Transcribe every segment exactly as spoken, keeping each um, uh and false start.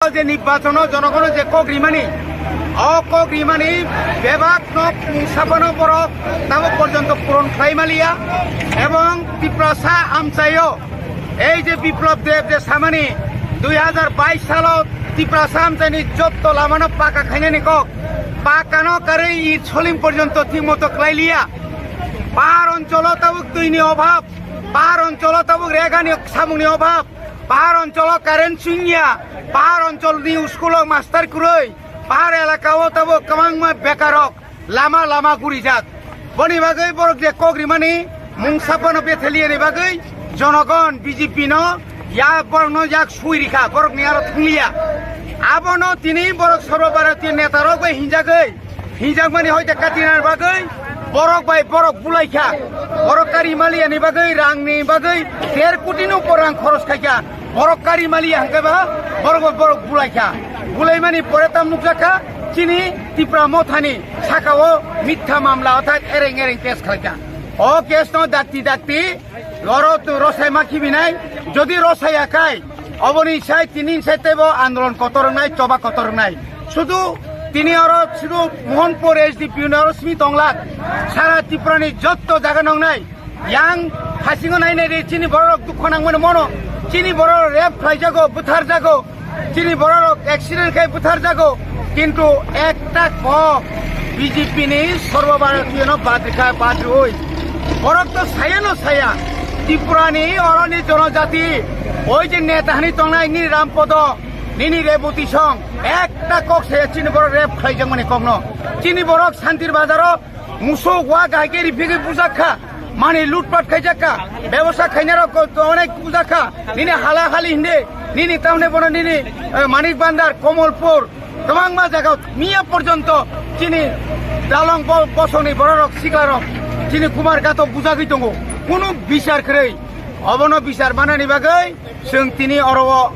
Je nirbachono jonogono je kok rimani, o kok rimani bebak no mungsa phano borok tabuk porjonto puron khlai maliya, ebong Tiprasa amchaio ei je Biplab Deb je samani dui hajar bais salo Tiprasa amchaini jotto lamano paka khainani kok, pakano karwi i soling porjonto thik moto khlai liya. Pahar oncholo tabuk twini obhab, pahar oncholo tabuk regani samungni obhab, pahar oncholo current chwngya, pahar oncholni school o master kwrwi, pahar elaka o tabuk kwbangma bekarok lama lama gurijak. Boni bagwi borok je kok rimani mungsa phano betheliyani bagwi jonogon B J P no ya borokno yak sui rikha, borokni aro thungliya. Abono tini borok Sarva Bharatiya netarok bai hinjagwi, hinjakmani hoite katinani bagwi borok bai borok bulaikha. Borok kari maliyani bagwi, rangni bagwi der koti ni upor rang khoros khaikha. Borok kari maliya hwnkhe ba borok bai borok bulaikha. Bulaimani pore tam nukjakha chini Tipra Mothani sakao mitha mamla orthat ereng ereng case khlaikha. O case no dakti dakti oro to rosai ma khibinai, jodi rosai ya kai, oboni sai tini sai tebo andolon kotor wngnai, choba kotor wngnai. Sudu tini oro sudu Mohanpur S D P ni oro simi tonglak, sara Tripura ni jotto jaga nongnai, yang hasingo nai nai re chini borok dukho nangmani mono, chini borok rape khlaijago, butharjago, chini borok accident khai butharjago, kintu ekta kok B J P ni Sarva Bharatiya no badrikha badroi. Borok to saya no saya, Tripura ni oro ni jonojati, oi je neta hani tongnai ni Rampodo, nini Reboti song, ekta kok saya chini borok rape khlaijakmani kokno. Chini borok Santir Bazaro musuk wa gai khe riphi khe bujak kha, mani lutpat khaijak kha, bebosa khainarok ko-, onek bujak kha, nini hala hali hinde, nini tamne bono nini, eh, Manik Bandar, Komolpur, kwbangma jaga miya porjonto chini dalong bo-, bosongni bororok siklarok chini Kumar Gato bujagwi tongo, kunu bichar kwrwi. Obono bichar manani bagwi chwng tini oro o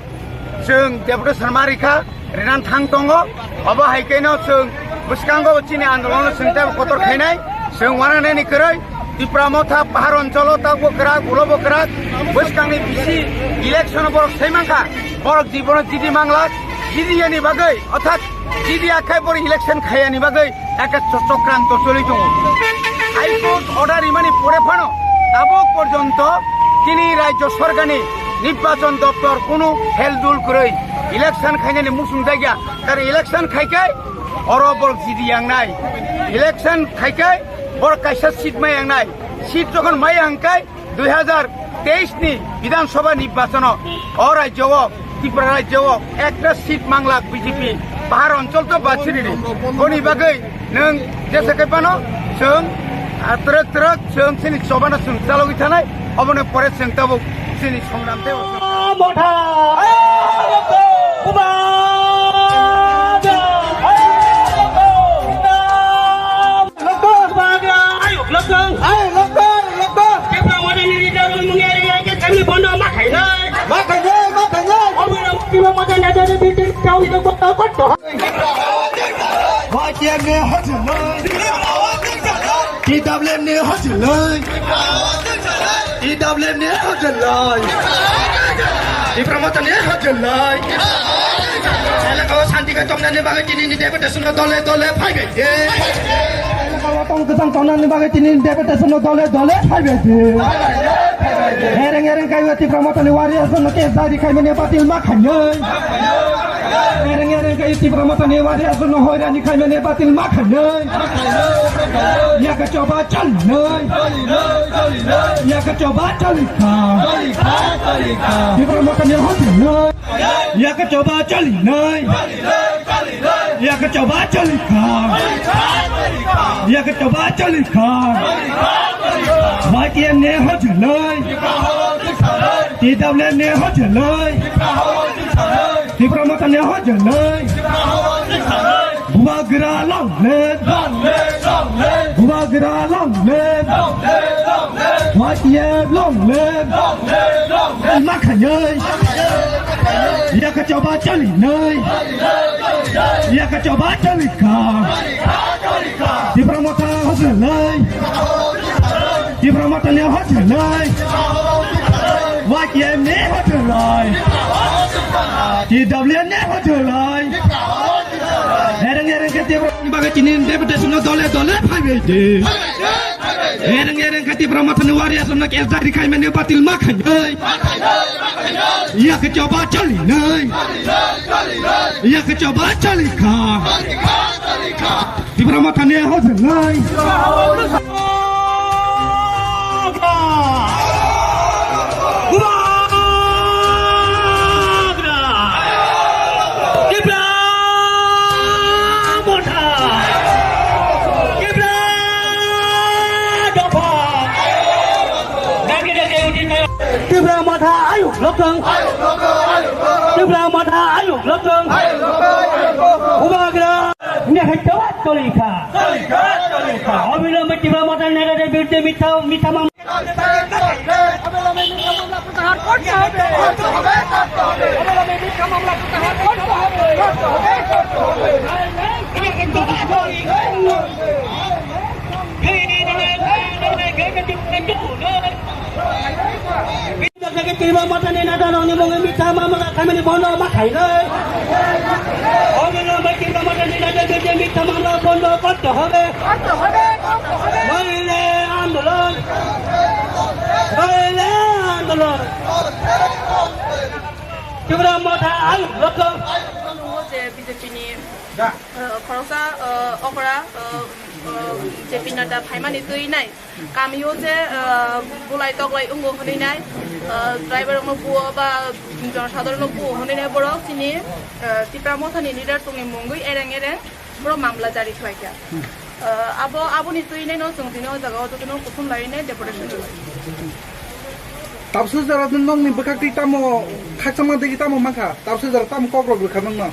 chwng deputation ma rikha, rinan thang tongo. Obo hai khe no chwng bwskango chini andolon no chwng tei kotor khainai. Chwng wananani kwrwi Tipra Motha pahar oncholo tabuk kwrak, ulo bo kwrak. Bwskangni bisi election o borok sai mankha, borok jibono jidi manglak, jidi yani bagwi, orthat jidi akhai borok election khayani bagwi eka cho-, chokranto choli tongo. High Court order rimani pore phano tabuk porjonto chini rajyo sorkarni nirbachon doptor kunu heldul kwrwi election khainani muchung jakya. Kar election khai khe oro borok jidi yangnai. Election khai khe borok kaisa seat mai yangnai. Seat jokhon mai yang khe dui hajar teis ni Bidhan Sabha nirbachon o, o rajyo o, Tripura rajyo o ekta seat manglak B J P, pahar onchol to bachiri ri. Boni bagwi nwng jesa khe phano chwng, ah, twrwk twrwk chwng chini choba no chwng chalogwi thanai, obono pore chwng tabuk chini songram tei. Motha! Kuba! Lokol! Ayuk, lokol! Ayuk, lokol, lokol! Tipra Motha ni leader mung eri eri ke kami bondo ma khai nai. Ma khai nai, ma khai nai. Obo na Tipra Motha ni leader ni bitin kau ni ko ko to. T W M ni hojloi. T W M ni hojloi. T W M ni hojloi. Tipra Motha ni hojloi. Elaka o shanti khe tongna ni bagwi tini ni deputation no dole dole phaibai. Elaka o tong kwchang tongna ni bagwi tini ni deputation no dole dole phaibai. Ereng ereng kaiwi Tipra Motha ni warriors no case diary khaimani batil ma khainai. Ereng ereng kaiwi Tipra Motha ni warriors no hoirani khaimani batil ma khainai. Yaka choba chalinai. Yaka choba chalikha. Tipra Motha ni hotinai. Yaka choba chalinai. Yaka choba chalikha. Yaka choba chalikha. Y T F ni hojloi. T W M ni hojloi. Tipra Motha ni hojloi. Bubagra long live. Bubagra long live. Y T F long live. Ma khainai. Yaka choba chalinai. Yaka choba chalikha. Tipra Motha hojloi. Tipra Motha ni hojloi. T W F ne hotelai. Ereng ereng khe Tipra ni bagwi chini deputation no dole dole phaibai di. Ereng ereng khe Tipra Motha ni warriors no case diary khai mani batil ma khainai. Ya khe choba chali nai. Ya khe choba chali kha. Tipra Motha ni hotelai. Bubagra! Tipra Motha! Tipra Dopha! Dagi dagi utin nayo. Tipra Motha ayuk lokthwng. Tipra Motha ayuk lokthwng. Bubagra! Nihai tawat tolikha. Obilombe Tipra Motha nera de birte mitha mitha mam. Tirima Motha ni neta rok ni mungwi mitha ma mala khamini bono ma khainai. Obilombe Tirima Motha ni neta rok ni mitha ma mala bondo korte hobe. Noile andolon. Noile andolon. Tipra Motha ayuk lokthwng. Nungo je B J P ni, uh, khoroksa, uh, okra, uh, uh, J P Nadda phaimani twi nai. Kamio je, uh, bulai toklai wngo hwnwi nai, uh, driver rokno buo ba jonosadharon no buo hwnwi nai borok chini, uh, Tipra Motha ni leader tongni mungwi ereng ereng borok mamla jari khlai kha. Uh, abo, aboni twi nai no chwng tini o jaga o jotono kuthum lai nai deputation rwlai. Tabsu jora nokni bwkhak twi tamo khakchangma twi tamo mankha? Tabsu jora tamo kok rok rwkha nokno?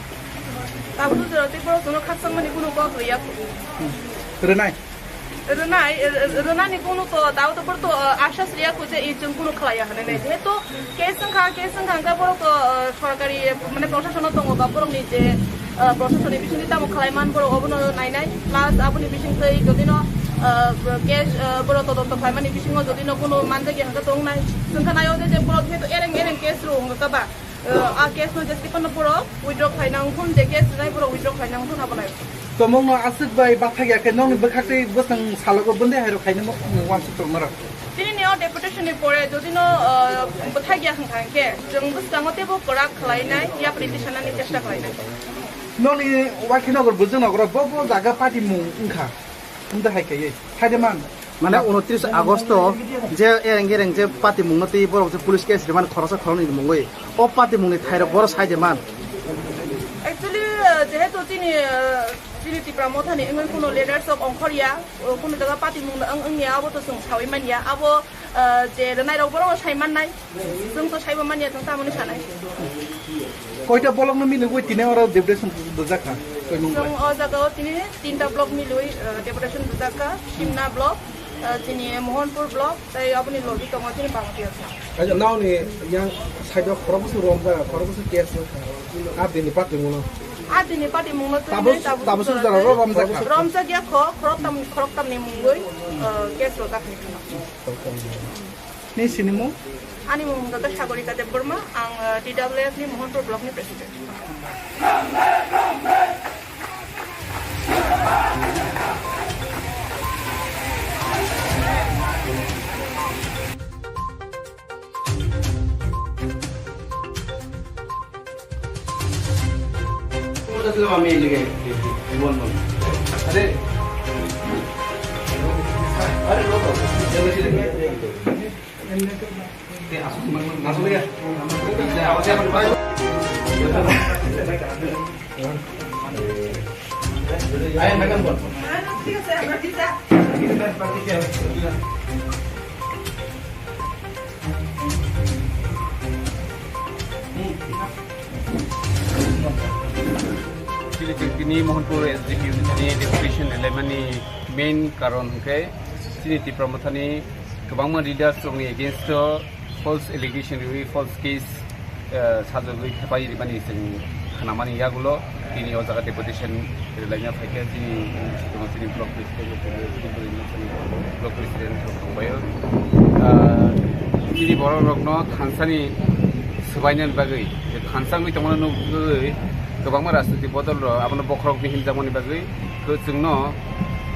Tabsu jora twi borok chwngno khakchangmani kunu kok rwya. Rwnai? Rwnai, r-, r-, rwnani kunu to, tao to borok to, uh, ashas riya kho je i chwng kunu khlaiya hwnwi nai. Jehetu case wngkha, case wngkha hwnkhe borok to, uh, sorkari, mane, proshashono tongo ba borokni je, uh, proshashonni bisingtwi tamo khlai man borok obono nainai. Plus aboni bisingtwi jodino, uh, case, uh, borok todonto khlaimani bisingo jodino kunu manjakya hwnkhe tongnai. Chwngkha naio je, je borok jehetu ereng ereng case rw hwnkha ba. Uh, a case no jesti kono borok withdraw khlaina wngkha, je case rwnai borok withdraw khlaina wngkha, abo nai. Tomong no aswk bai bathak ya khe nokni bwkhak tei bwswng salogo bwndai hai rok khaina mo-, mo wansuk tong norok. Tini ni o deputation ni pore jodi no, uh, bwthak ya hwnkha hwnkhe chwng bwskango teibo kwrak khlainai, yapri tisanani chesta khlainai. Nokni Wakhinagar bwswk nokro bo bo jaga party mung wngkha. Wngda hai kaiye. Hai de man. Mane unotris Agosto je ereng ereng je patimungno twi borok je police case rimani khoroksa khoroknwi ni mungwi o patimungni thairok boro sai de man. Actually, uh, jehetu chini, uh, chini Tipra Mothani wngwi kuno leaders rok ongkhorya, uh, kuno jaga patimungno wng wngya abo to chwng saui manya. Abo, uh, je rwnai rok borok sai mannai. Chwng to saibo manya, chwng tamoni sanai. Koita bolokno milogwi tini oro deputation bwjakha? Koimung bai? Chwng o jagao tini tinta block milwi, uh, deputation bwjakha, Simna block, uh, chini Mohanpur block, tei aboni logi tongo chini Bangladesh. Acha, naoni yang side o khorok bwswk romjak, khorok bwswk case wngkha. A dini patimungno. A dini patimungno twi tabuk, nai tabuk tabuk sujaro romjakha. Romjakya kho, khorok tam, khorok tamni mungwi, uh, case rojak ni khna. Ni sinimung? Ani mung wngkha khe Sagorika Debbarma, ang, eh, T W F ni Mohanpur block ni president. Chini chwng tini Mohanpur S D P ni deputation rwlaimani main karon hwnkhe chini Tipra Mothani kwbangma leaders rokni against o false allegation riwi false case, eh, sajagwi thepai rimani chwng khnamani yagulo tini o jaga deputation rwlaina phaikha chini, chini block president, block president rok tongbaio. Ah, Chini borok rokno thansani swbainani bagwi, thansa wngwi tongmani nugwi kwbangma rajniti bodol rok abono bokhorokni himjakmani bagwi, khe chwngno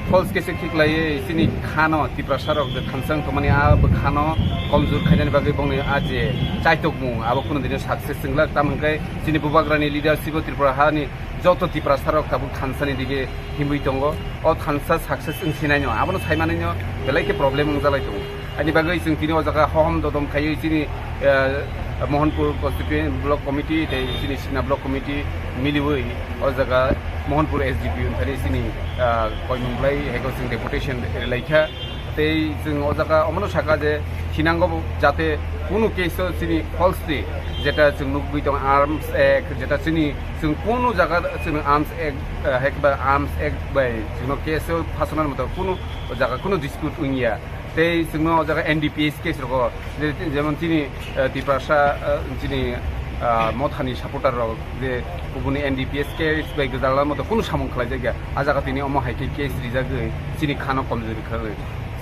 false case khiklaiwi chini khano Tiprasa rok je thansa wng tongmani a bwkhano komjor khainani bagwi bongni a je chaitokmung abo kunu dino success wnglak, tamo hwnkhe chini Bubagrani leadership o Tripura hani joto Tiprasa rok tabuk thansani dige himwi tongo. O thansa success wng sinai no, abono sai manai no belai khe problem wngjalai tongo. Ani bagwi chwng tini o jaga hohom dodom khaiwi chini, eh, Mohanpur Constituent Block Committee tei chini Sikna Block Committee miliwi o jaga Mohanpur S D P O thani chini, ah, koimung blai heko chwng deputation relaikha. Tei chwng o jaga omono saka je thinango bo jate kunu case o chini falsely jeta chwng nugwi tong Arms Act, jeta chini chwng kunu jaga chwng Arms Act, eh, hekba Arms Act bai chwngno case o phasonani moto kunu o jaga kunu dispute wngya. Tei chwngno o jaga N D P S case rogo, je-, jemon chini, eh, Tiprasa, eh, chini, ah, Mothani supporter rok je kubuni N D P S case bai gwdalna moto kunu samung khlaijakya. A jaga tini omo hai khe case rijagwi chini khano komjori khlaiwi.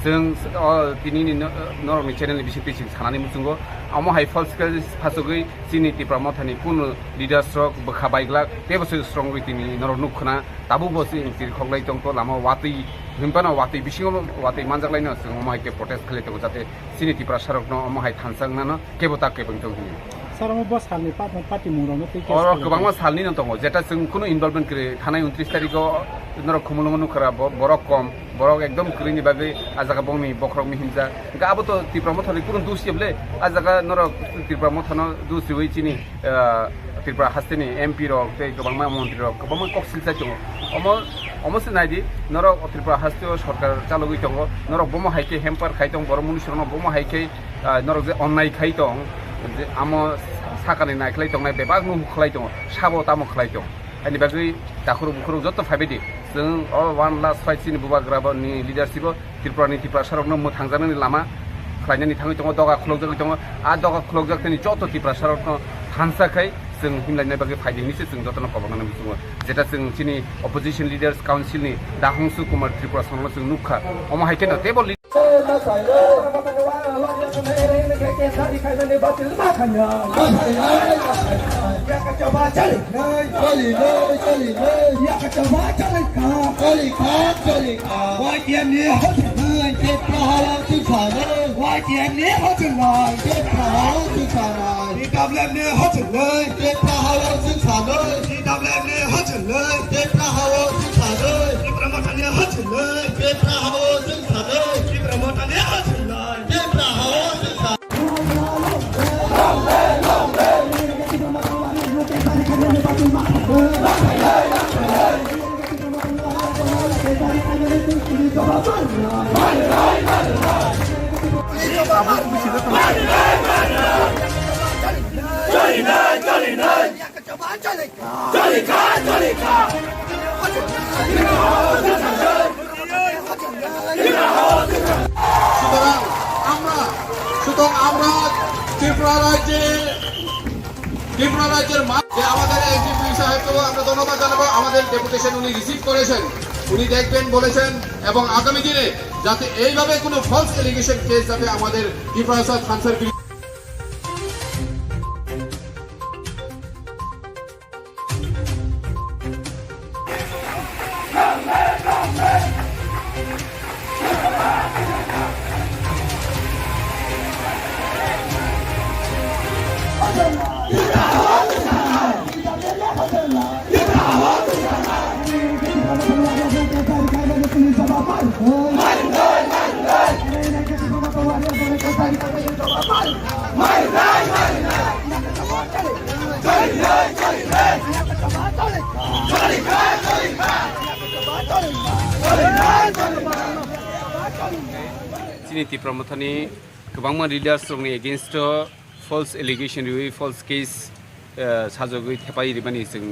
Chwng, o, tini ni no-, norokni channel ni bisingtwi chwng sanani muchungo. Omo hai false case phasogwi chini Tipra Mothani kunu leaders rok bwkha baiglak, teibo se strong ri tini norok nuk khna. Tabuk bo se chiri khoklai tong to lama watwi, hinphano watwi bisingo watwi manjaklaino chwng omo hai khe protest khlai tongo, jate chini Tiprasa rokno omo hai thansa wngnano kebo ta kebo wng tong hini. Sir, omo bo salni pa-, patimung rokno tei case oro khlai kwbangma salni no tongo, jeta chwng kunu involvement kwrwi thanai untris tarikh o norok Khumulwngo nukha ra bo-, borok kom, borok ekdom kwrwini bagwi a jaga bongni bokhorok mihimjak. Hwnkhe abo to Tipra Mothani kunu dus ya bwle, a jaga norok Tipra Mothano dus riwi chini ah, Tripura hasteni M P rok tei kwbangma montri rok kwbangma kok silchai tongo. Omo, omo se naidi, norok Tripura hasteo sorkar chalogwi tongo, norok bomo hai khe hamper khai tong, borok munisrokno bomo hai khe, ah, norok je onnai khai tong, je amo sakani naikhlai tongnai bebakno huk khlai tongo, sabo tamo khlai tong. Ani bagwi takhurok bukhurok joto phaibai di, chwng o one last fight chini Bubagra ni leadership o Tripura ni Tiprasa rokno mwthangjaknani lama khlainani thangwi tongo, doga khulokjagwi tongo. A doga khulokjak tini joto Tiprasa rokno thansa khai chwng himlaina bagwi phaidi hinwi se chwng jotono koboknani muchungo. Jeta chwng chini opposition leaders council ni Dahongsu Kumar Tripura songno chwng nukha. Omo hai kheno table Y T F ni hotel lai, Tripura hao chwng sanai. Y T F ni hotel lai, Tripura hao chwng sanai. T W F ni hotel lai, Tripura hao chwng sanai. T W F ni hotel lai, Tripura hao chwng sanai. Tipra Mothani hotel lai, Tripura hao chwng sanai. Tipra Mothani hotel lai, Tripura hao chwng sanai. সুতরাং আমরা, সুতরাং আমরা ত্রিপুরা রাজ্যে, ত্রিপুরা রাজ্যের মা-, যে আমাদের এসডিপিও সাহেবকেও আমরা ধন্যবাদ জানাবো, আমাদের ডেপুটেশন উনি রিসিভ করেছেন, উনি দেখবেন বলেছেন এবং আগামী দিনে যাতে এইভাবে কোনো ফলস এলিগেশন কেস যাতে আমাদের ত্রিপুরা রাজ্য থানসার বিরুদ্ধে Chini Tipra Mothani kwbangma leaders rokni against o false allegation riwi, false case, eh, sajagwi thepai rimani chwng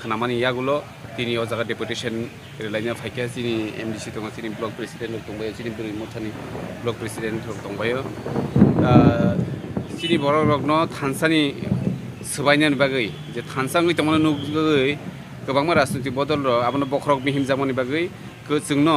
khnamani yagulo tini o jaga deputation relaina phaikha. Chini M D C tongo, chini block president rok tongbaio, chini bwrwi mothani block president rok tongbaio. Ah, chini borok rokno thansani swbainani bagwi je thansa wngwi tongmani nugwi kwbangma rajniti bodol rok abono bokhorok mihimjakmani bagwi kwchwngno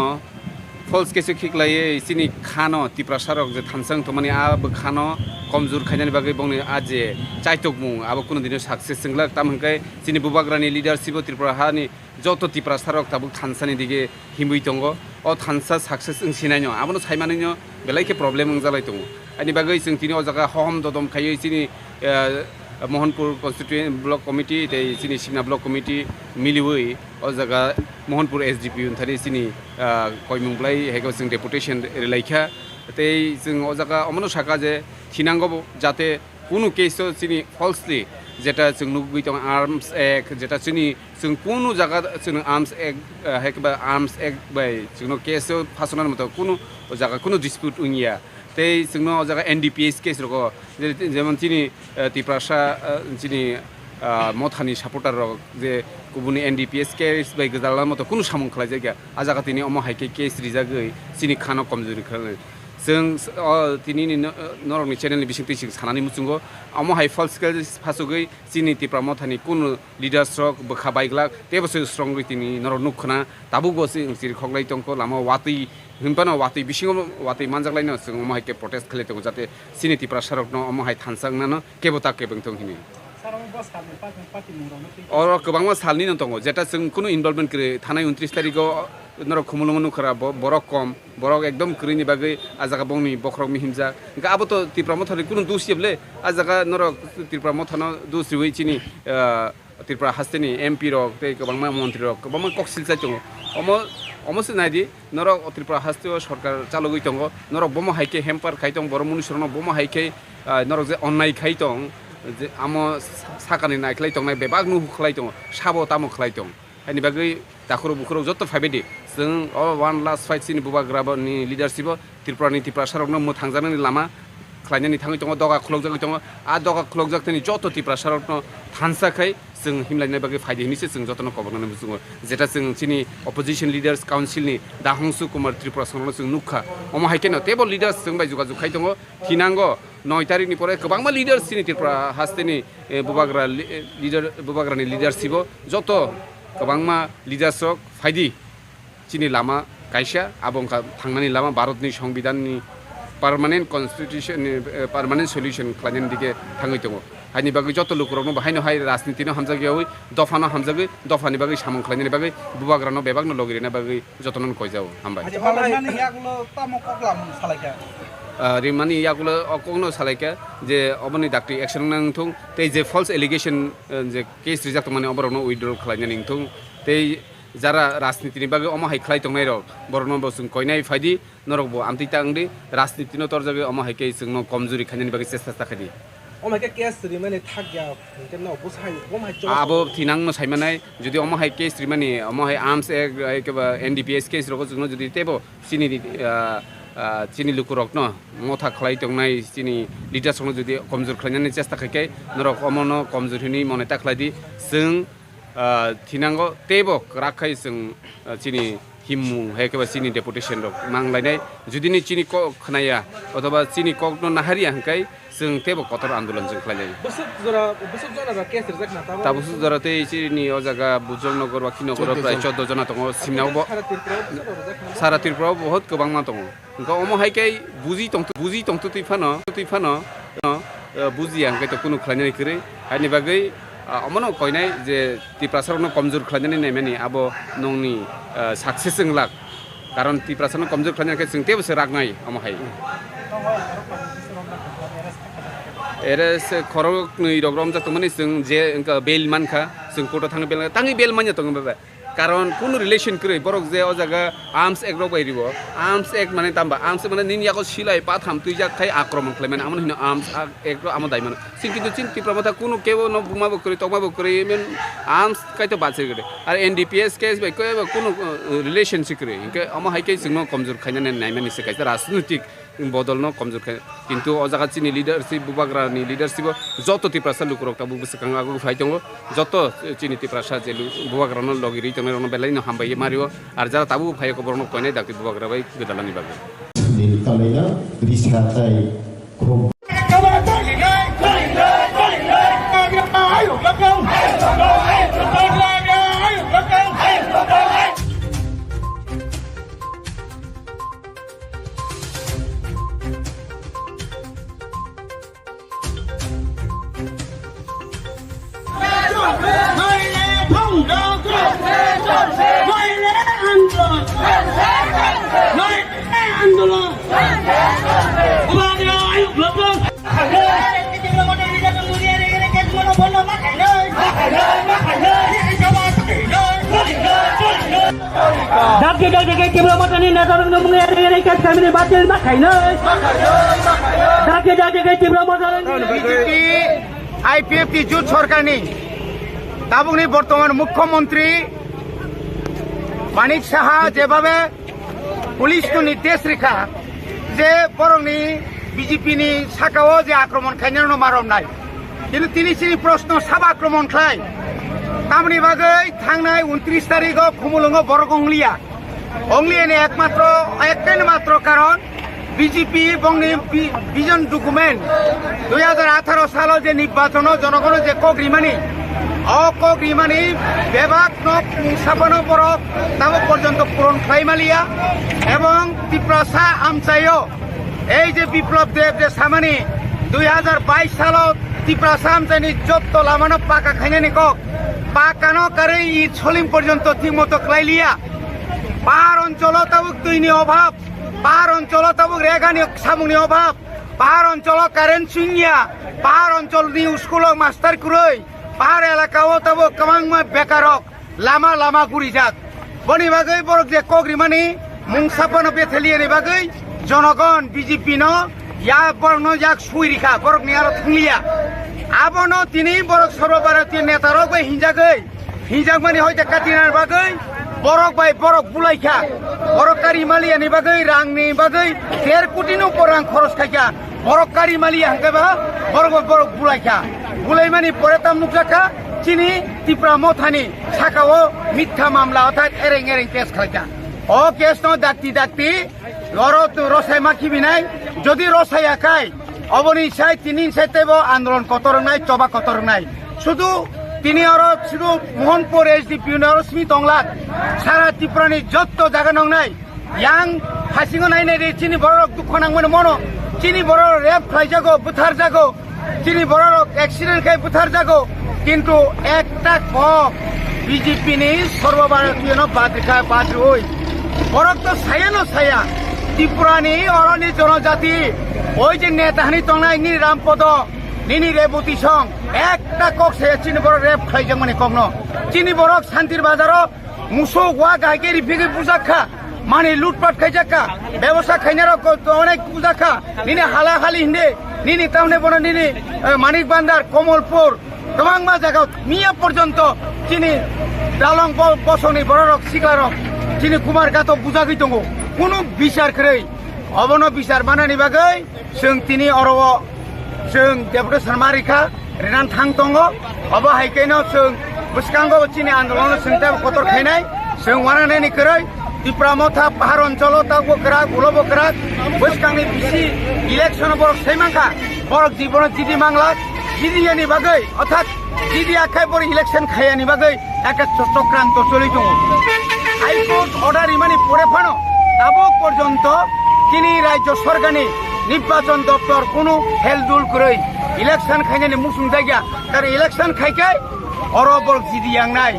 False case o khiklaiwi chini khano Tiprasa rok je thansa wng tongmani, a bwkhano komjur khainani bagwi bongni a je chaitokmung abo kunu dino success wnglak. Tamo hwnkhe chini bubagrani leadership o Tripura hani joto Tiprasa rok tabuk thansa ni dige himwi tongo. O thansa success wng sinai no, abono sai manwi no belai khe problem wngjalai tongo. Ani bagwi chwng tini o jaga hohom dodom khaiwi chini, eh, Mohanpur Constituent Block Committee tei chini Simna Block Committee miliwi o jaga Mohanpur S D P O ni thani chini, ah, koimung bwlai hai khe chwng deputation rwlai kha. Tei chwng o jaga omono sakha je thinango bo jate kunu case o chini falsely jeta chwng nugwi tongo Arms Act, jeta chini chwng kunu jaga chwng Arms Act, ah, hai khe ba Arms Act bai chwngno case o phasonani moto kunu o jaga kunu dispute wngya. Tei chwngno o jaga N D P S case rogo je-, jemon chini, eh, Tiprasa, eh, chini, ah, mothani supporter rok je kubuni N D P S case bai gwdalna moto kunu samung khlaijakya. A jaga tini omo hai khe case rijagwi chini khano komjuri khlai. Chwng s-, o tini ni no-, norokni channel ni bisingtwi chwng sanani muchungo omo hai false case phasugwi chini Tipra mothani kunu leaders rok bwkha baiglak teibo se srongwi tini norok nuk khna tabukbo se wng chiri khoklai tongkho lama watwi hinphano watwi bisingo watwi manjaklaino chwng omo hai khe protest khlai tongo jate chini Tiprasa rokno omo hai thansa wngnano kebo ta kebo wngthong hini. Sir, omo bw salni party, party mung rokno twi oro kwbangma salni no tongo jeta chwng kunu involvement kwrwi thanai untris tarikgo norok Khumulwngo nukha bo-, borok kom. Borok ekdom kwrwini bagwi a jaga bongni bokhorok mihimjak. Hwnkhe abo to Tipra Mothani kunu dus ya bwle. A jaga norok Tipra Mothano dus riwi chini, ah, Tripura hasteni M P rok tei kwbangma montri rok kwbangma kok silchai tongo. Omo, omo se naidi norok Tripura hasteo sorkar chalogwi tongo. Norok bomo hai khe hamper khai tong, borok munusurokno bomo hai khe, ah, norok je onnai khai tong, je amo sa-, sakani naikhlai tongnai bebak nuhu khlai tongo, sabo tamo khlai tong. Haini bagwi takhurok bukhurok joto phaibaidi. Chwng o one last fight chini bubagra bo ni leadership o Tripura ni Tiprasa rokno mwthangjaknani lama khlainani thangwi tongo, doga khulokjagwi tongo. A doga khulokjak thani joto Tiprasa rokno thansa khai chwng himlaina bagwi phaidi hinwi se chwng jotono kobornani muchungo. Jeta chwng chini opposition leaders council ni Dahongsu Kumar Tripura songno chwng nukha. Omo hai kheno teibo leaders chwng bai jogajog khai tongo. Thinango noi tarikni pore kwbangma leaders chini Tripura hasteni, eh, bubagra li-, eh, leader, bubagrani leadership o joto kwbangma leaders rok phaidi chini lama kaisa, abo wngkha thangnani lama Bharatni Songbidanni permanent constitution ni, eh, permanent solution khlainani dige thangwi tongo. Haini bagwi joto lukurokno bo haino hai rajnitino hamjakyawi, dophano hamjagwi, dophani bagwi samung khlainani bagwi bubagrano bebakno logi rina bagwi jotono koijao. Hambai. Acha, omo hai rimani yagulo tamo koklam salaikha? Ah, rimani yagulo o kokno salaikha je oboni dakti action nang thung, tei je false allegation, eh, je case rijak tongmani oborokno withdraw khlainani wngthung, tei jara rajnitini bagwi omo hai khlai tongnairok borokno bo chwng koinai phaidi, norok bo amtwi ta wngdi, rajnitino torjagwi omo hai khe chwngno komjuri khainani bagwi chesta ta khaidi. Omo hai khe case rimani thakya, hwnkhe no bwsai, omo hai chwla abo thinangno saimanai, jodi omo hai case rimani, omo hai Arms Act, hai khe ba N D P S case rogo chwngno jodi teibo chini, ah, ah, chini lukurokno motha khlai tongnai, chini leaders rokno jodi komjur khlainani chesta khai khe, norok omono komjur hinwi mone ta khlai di. Chwng, ah, thinango teibo kwrak khai chwng, ah, chini himmung hai khe ba chini deputation rok mang lainai. Jodi ni chini kok khnaya othoba chini kokno naharya hwnkhe chwng teibo kotor andolon chwng khlai lai. Bwswk jora, bwswk jora ba case rijak na tabuk? Tabuk jora tei chini o jaga Bujong Nogor, Wakhi Nogor o prai chordo jona tongo. Simna o bo sara Tripura o bwswk jora rijak na? Sara Tripura o bohot kwbangma tongo. Hwnkhe omo hai khe buji tongthu-, buji tongthu twi phano, twi phano, no, eh, bujiya hwnkhe to kunu khlainani kwrwi. Haini bagwi, ah, omono koinai je Tiprasa rokno komjur khlainani naimani abo nongni, eh, success wnglak. Karon Tiprasa no komjur khlainani khe chwng teibo se raknai omo hai. Arrest khoroknwi rok romjak tongmani chwng je wngkha bail mankha, chwng court o thangwi bail, tangwi bail manya tongo bebe. Karon kunu relation kwrwi, borok je o jaga Arms Act rok bai ribo, Arms Act mane tamba, Arms Act mane nini yago silai patham twijak khai akromon khlaimani, amoni hino Arms Act rok amo daimano. Chini kintu chini Tipra motha kunu kebo no buma bo kwrwi, tokma bo kwrwi, even Arms kaito bachir gede. Ar N D P S case bai kebo kunu, uh, relation si kwrwi. Hinkhe omo hai khe chwngno komjor khainani naimani se kaisa rajnitik bodolno komjor khe. Kintu o jaga chini leadership, bubagrani leadership o joto Tiprasa lukurok tabuk bwswkang agwi phai tongo. Joto chini Tiprasa je lu-, bubagrano logi rwi tongnai rokno belai no hambai ma rio. Ar jara tabuk phai borokno koinai dakti bubagra bai gwdalani bagwi. Nini kalaina risa tai khum. নইলে আন্দোলন, নইলে আন্দোলন। Dakti dakti ke Tipra Motha ni neta rok no mung yari yari ke kami ni batil ma khainai. Dakti dakti ke Tipra Motha ni B J P I P F T jut sorkar ni tabuk ni bortoman mukhyamantri Manik Saha jebhabe police no nirdesh rikha je borokni B J P ni sakao je akromon khainai no maromnai. Kintu tini chini proshno sabo akromon khlai. Tamoni bagwi thangnai untris tarikh o Khumulwngo borok ongliya. Ongliya ni ekmatro, ektai matro karon B J P bongni bi-, vision document dui hajar atharo salo je nirbachono jonogono je kok rimani, o kok rimani bebak nok mungsapano borok tamo porjonto puron khlai maliya ebong Tiprasa amchaio ei je Biplab Deb je samani dui hajar bais salo Tiprasa amchaini jotto lamano paka khainani kok, pakano karwi i soling porjonto thik moto khlai liya. Pahar oncholo tabuk twini obhab, pahar oncholo tabuk regani samungni obhab, pahar oncholo current chwngya, pahar oncholni school o master kwrwi, pahar elaka o tabuk kwbangma bekarok lama lama gurijak. Boni bagwi borok je kok rimani mungsa phano Betheliyani bagwi jonogon B J P no ya borokno yak sui rikha, borokni aro thungliya. Abono tini borok Sarva Bharatiya netarok bai hinjagwi, hinjakmani hoite katinani bagwi borok bai borok bulaikha. Borok kari maliyani bagwi, rangni bagwi der koti ni upor rang khoros khaikha. Borok kari maliya hwnkhe ba borok bai borok bulaikha. Bulaimani pore tam nukjakha chini Tipra Mothani sakao mitha mamla othai ereng ereng case khlaikha. O case no dakti dakti oro rosai ma khibinai, jodi rosai akai, oboni sai tini sai tebo andolon kotor wngnai, choba kotor wngnai. Sudu tini oro sudu Mohanpur S D P ni oro simi tonglak, sara Tripura ni jotto jaga nongnai, yang hasingo nai nai di chini borok dukho nangmani mono, chini borok rape khlaijago, butharjago, chini borok accident khai butharjago, kintu ekta kok B J P ni Sarva Bharatiya no badrikha badroi. Borok to saya no saya. Tripura ni oroni jonojati, oi je neta hani tongnai nini Rampodo, nini Reboti song, ekta kok saya chini borok rape khlaijakmani kokno. Chini borok Santir Bazaro musuk wa gai khe riphi khe bujak kha, mani lutpat khaijak kha, bebosa khainai rok ko-, onek bujak kha, nini hala hali hinde, nini tamne bono nini, eh, Manik Bandar, Komolpur, kwbangma jaga miya porjonto chini dalong bo-, bosongni bororok siklarok chini Kumar Gato bujagwi tongo, kunu bichar kwrwi, obono bichar manani bagwi chwng tini oro o chwng deputation ma rikha, rinan thang tongo. Obo hai khe no chwng bwskango chini andolon no chwng tei kotor khainai, chwng wananani kwrwi Tipra Motha pahar oncholo tabuk kwrak, ulo bo kwrak, bwskangni bisi election o borok sai mankha, borok jibono jidi manglak, jidi yani bagwi, orthat jidi akhai borok election khayani bagwi ekta cho-, chokranto choli tongo. High Court order rimani pore phano tabuk porjonto chini rajyo sorkarni nirbachon doptor kunu heldul kwrwi election khainani muchung jakya. Tar election khaikai oro borok jidi yangnai.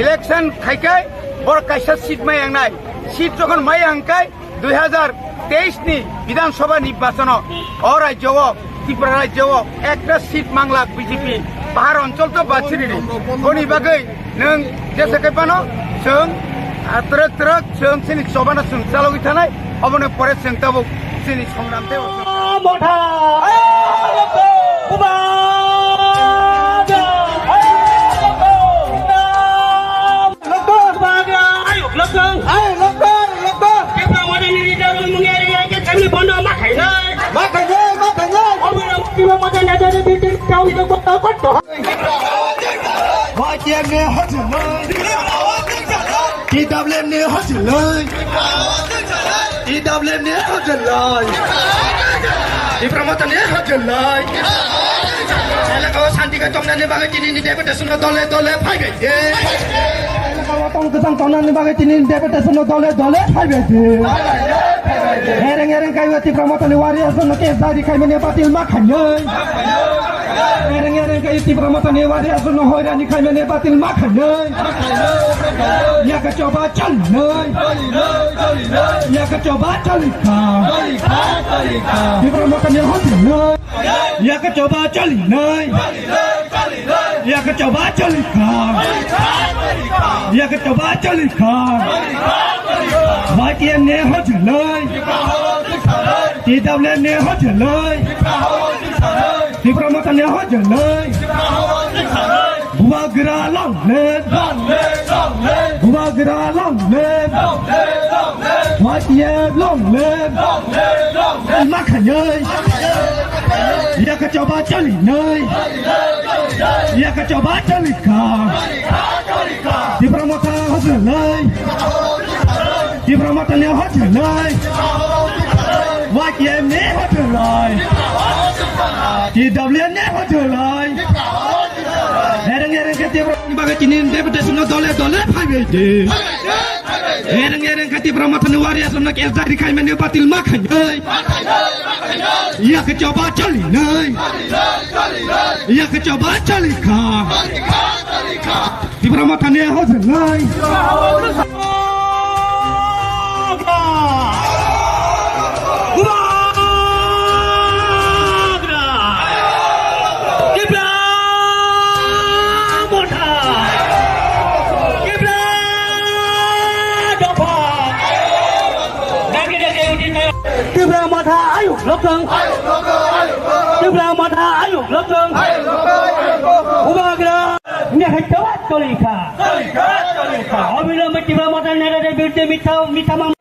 Election khaikai borok kaisa seat mai yangnai. Seat jokhon mai yangkai, dui hajar teis ni Bidhan Sabha nirbachono o rajyo o, Tripura rajyo o ekta seat manglak B J P, pahar onchol to bachiri ni. Boni bagwi nwng jesa khe phano chwng, ah, twrwk twrwk chwng chini chobano chwng chalogwi thanai, oboni pore chwng tabuk chini songram tei Motha! Bubagra! Lokbar! Lokbar! Ayuk lokbar! Ayuk lokbar! Lokbar! Tipra Motha ni leader mung yari yari ke kami bondo ma khainai. Ma khainai, ma khainai. Obo na Tipra Motha ni leader ni bitin kau itu kota kota. Y T F ni hojloi. T W F ni hojloi. T W F ni hojloi. Tipra Motha ni hojloi. Elaka o santi khe tongnani bagwi tini ni deputation no dole dole phaibai de. Elaka o tong kwchang tongnani bagwi tini ni deputation no dole dole phaibai de. Ereng ereng kaiwi Tipra Motha ni warriors no case diary khaimani batil ma khainai. Ereng ereng kaiwi Tipra Motha ni warriors no hoirani khaimani batil ma khainai. Choba chali nai. Chali nai, chali nai. Yaka choba chali ka. Chali ka, chali ka. Tipra Motha ni hotel nai. Yaka choba chali nai. Chali nai, chali nai. Yaka choba chali ka. Chali ka, chali ka. Yaka choba chali ka. Chali ka, chali ka. Y T F ni hotel nai. Tipra Motha ni hotel nai. T W F ni hotel nai. Tipra Motha ni hotel nai. Tipra Motha ni hotel nai. Tipra Motha ni hotel nai. Bubagra long live! Long live, long live! Bubagra long live! Long live, long live! Y T F long live! Long live, long live! Makhayai! Yaka choba chali nai! Yaka choba chali ka! Tipra Motha hotel nai! Tipra Motha ni hotel nai! Y T F ni hotel nai! T W F ni hotel nai! Ereng ereng khe Tipra ni bagwi tini deputation no dole dole phaibai di. Ereng ereng khe Tipra Motha ni warriors no khe jari khai mani batil ma khai nai. Iya khe choba chali nai. Iya khe choba chali kha. Tipra Motha ni hotel nai. Bubagra! Tipra Motha! Tipra Dopha! Dagi dagi uji tayo. Tipra Motha ayuk lokong. Tipra Motha ayuk lokong. Bubagra! Nihai choba chali kha. Chali kha, chali kha. Obilombe Tipra Motha nera de birte mitha, mitha mam-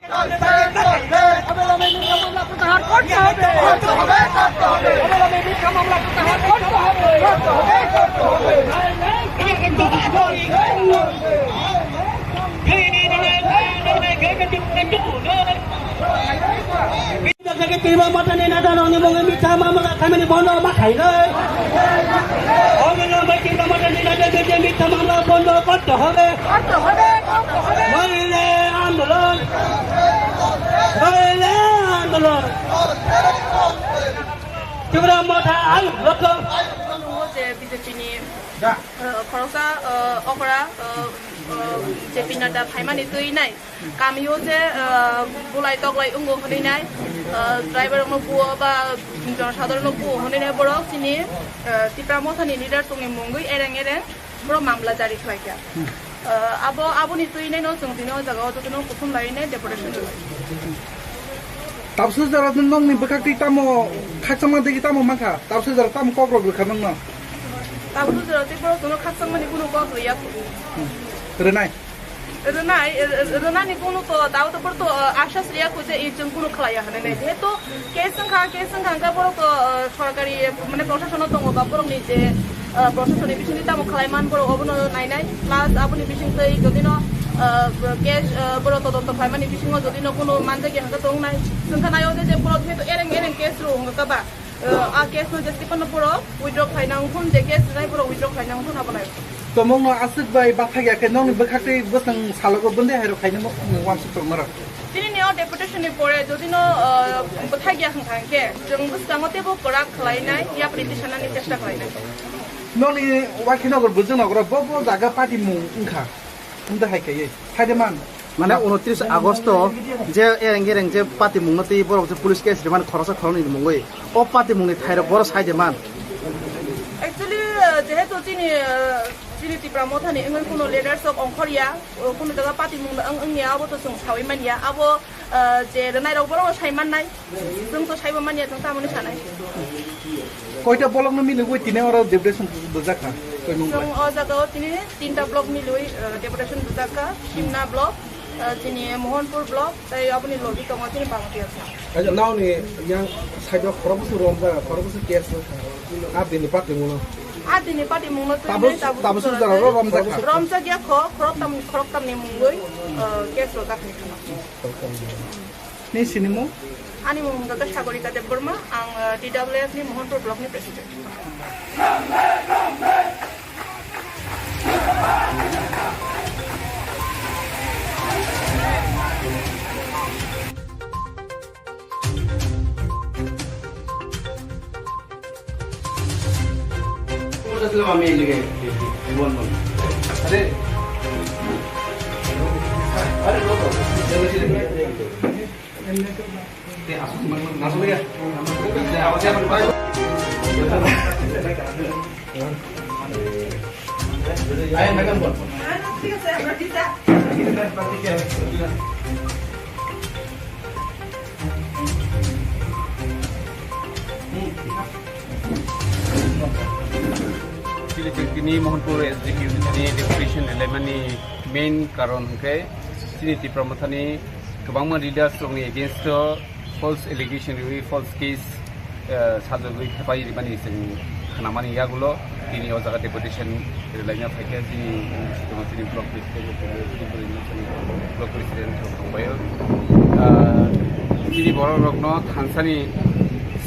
Tipra Motha ni neta rokni mungwi mitha mamla khaimani bondo ma khainai. Obilombe Tipra Motha ni neta rokni mitha mamla bondo korte hobe. Korte hobe, korte hobe. Noile andolon. Noile andolon. Tipra Motha ayuk lokong. Tongo je B J P ni, uh, khoroksa, uh, okra, uh, uh, J P Nadda phaimani twi nai. Kamio je, uh, bulai toklai wngo hwnwi nai, uh, driver rokno buo ba jonosadharon no buo hwnwi nai borok chini, uh, Tipra Motha ni leader tongni mungwi ereng ereng. Borok mamla jari khlai kha. Hmm. Ah, abo, aboni twi nai no chwng tini o jaga o jotono kuthum lai nai deputation rwlai. Tabsu jora nokni bwkhak twi tamo khakchangma degi tamo mankha? Tabsu jora tamo kok rok rwkha nokno? Tabsu jora tei borok jono khakchangmani kunu kok rwya. Hmm. Rwnai? Rwnai, r-, r-, rwnani kunu to, tao to borok to, ah, asas rwya kho je, eh, chwng kunu khlaiya hwnwi nai. Jehetu case wngkha, case wngkha, hwnkhe borok to, ah, sorkari, mane, proshashono tongo ba borokni je, ah, proshashonni bisingtwi tamo khlai man borok obono nainai. Plus aboni bisingtwi jodino, ah, case, ah, borok todonto khlaimani bisingo jodino kunu manjakya hwnkhe tongnai. Chwngkha naio je, je borok jehetu ereng ereng case rw wngkha ba, ah, a case no jeste phano borok withdraw khlaina wngthun, je case rwnai borok withdraw khlaina wngthun abo nai. Tomongno aswk bai bathakya khe nokni bwkhaktwi bwswng salogo bwndwi hairok khainwi uansuk tongmarok. Chini ni o deputation ni pore jodi no, ah, bwthai ya hwnkha hwnkhe chwng bwskango teibo kwrak khlainai, yapri tisanani chesta khlainai. Nokni Wakhinagar Bwjwknagar bo, bo jaga party mung wngkha. Wngda hai kaiye. Hai de man. Mane unotris Agosto je ereng ereng je party mungno tei borok je police case rimani khoroksa khoroknwi mungwi. O party mungni thairok boro sai de man. Actually, ah, jehetu chini, ah, chini Tipra Mothani wngwi kuno leaders rok ongkhorya, o kuno jaga party mungno wng, wngya, abo to chwng saui manya. Abo, ah, je rwnai rok borok sai mannai, chwng to saibo manya, chwng tamoni sanai. Koita bolokno milogwi tini oro deputation bujak kha? Koimung bai? Chwng o jaga o tini tinta block milogwi, ah, deputation bujak kha, Simna block, ah, chini Mohanpur block, tei aboni logi tongo chini Bangladesh. Acha, naoni yang side o khorok bwswk romjak, khorok bwswk case no. A bini party mungno. A bini party mungno twi Tabuk, nai tabuk tabuk suk suk jora jora ro romjak kha. Romjak ya kho, khorok tam, khorok tamni mungwi, uh, case rojak ni khana. Ni sinimung? Ani mung wngkha Sagorika Debbarma, ang, uh, T W F ni Mohanpur block ni president. Abe, Chini chwng tini Mohanpur S D P ni deputation rwlaimani main karon hwnkhe chini Tipra Mothani kwbangma leaders rokni against o false allegation riwi false case, eh, sajagwi thepai rimani chwng khnamani yagulo tini o jaga deputation rwlaina phaikha chini sitwma chini block president, block president rok tongbaio. Ah, chini borok rokno thansani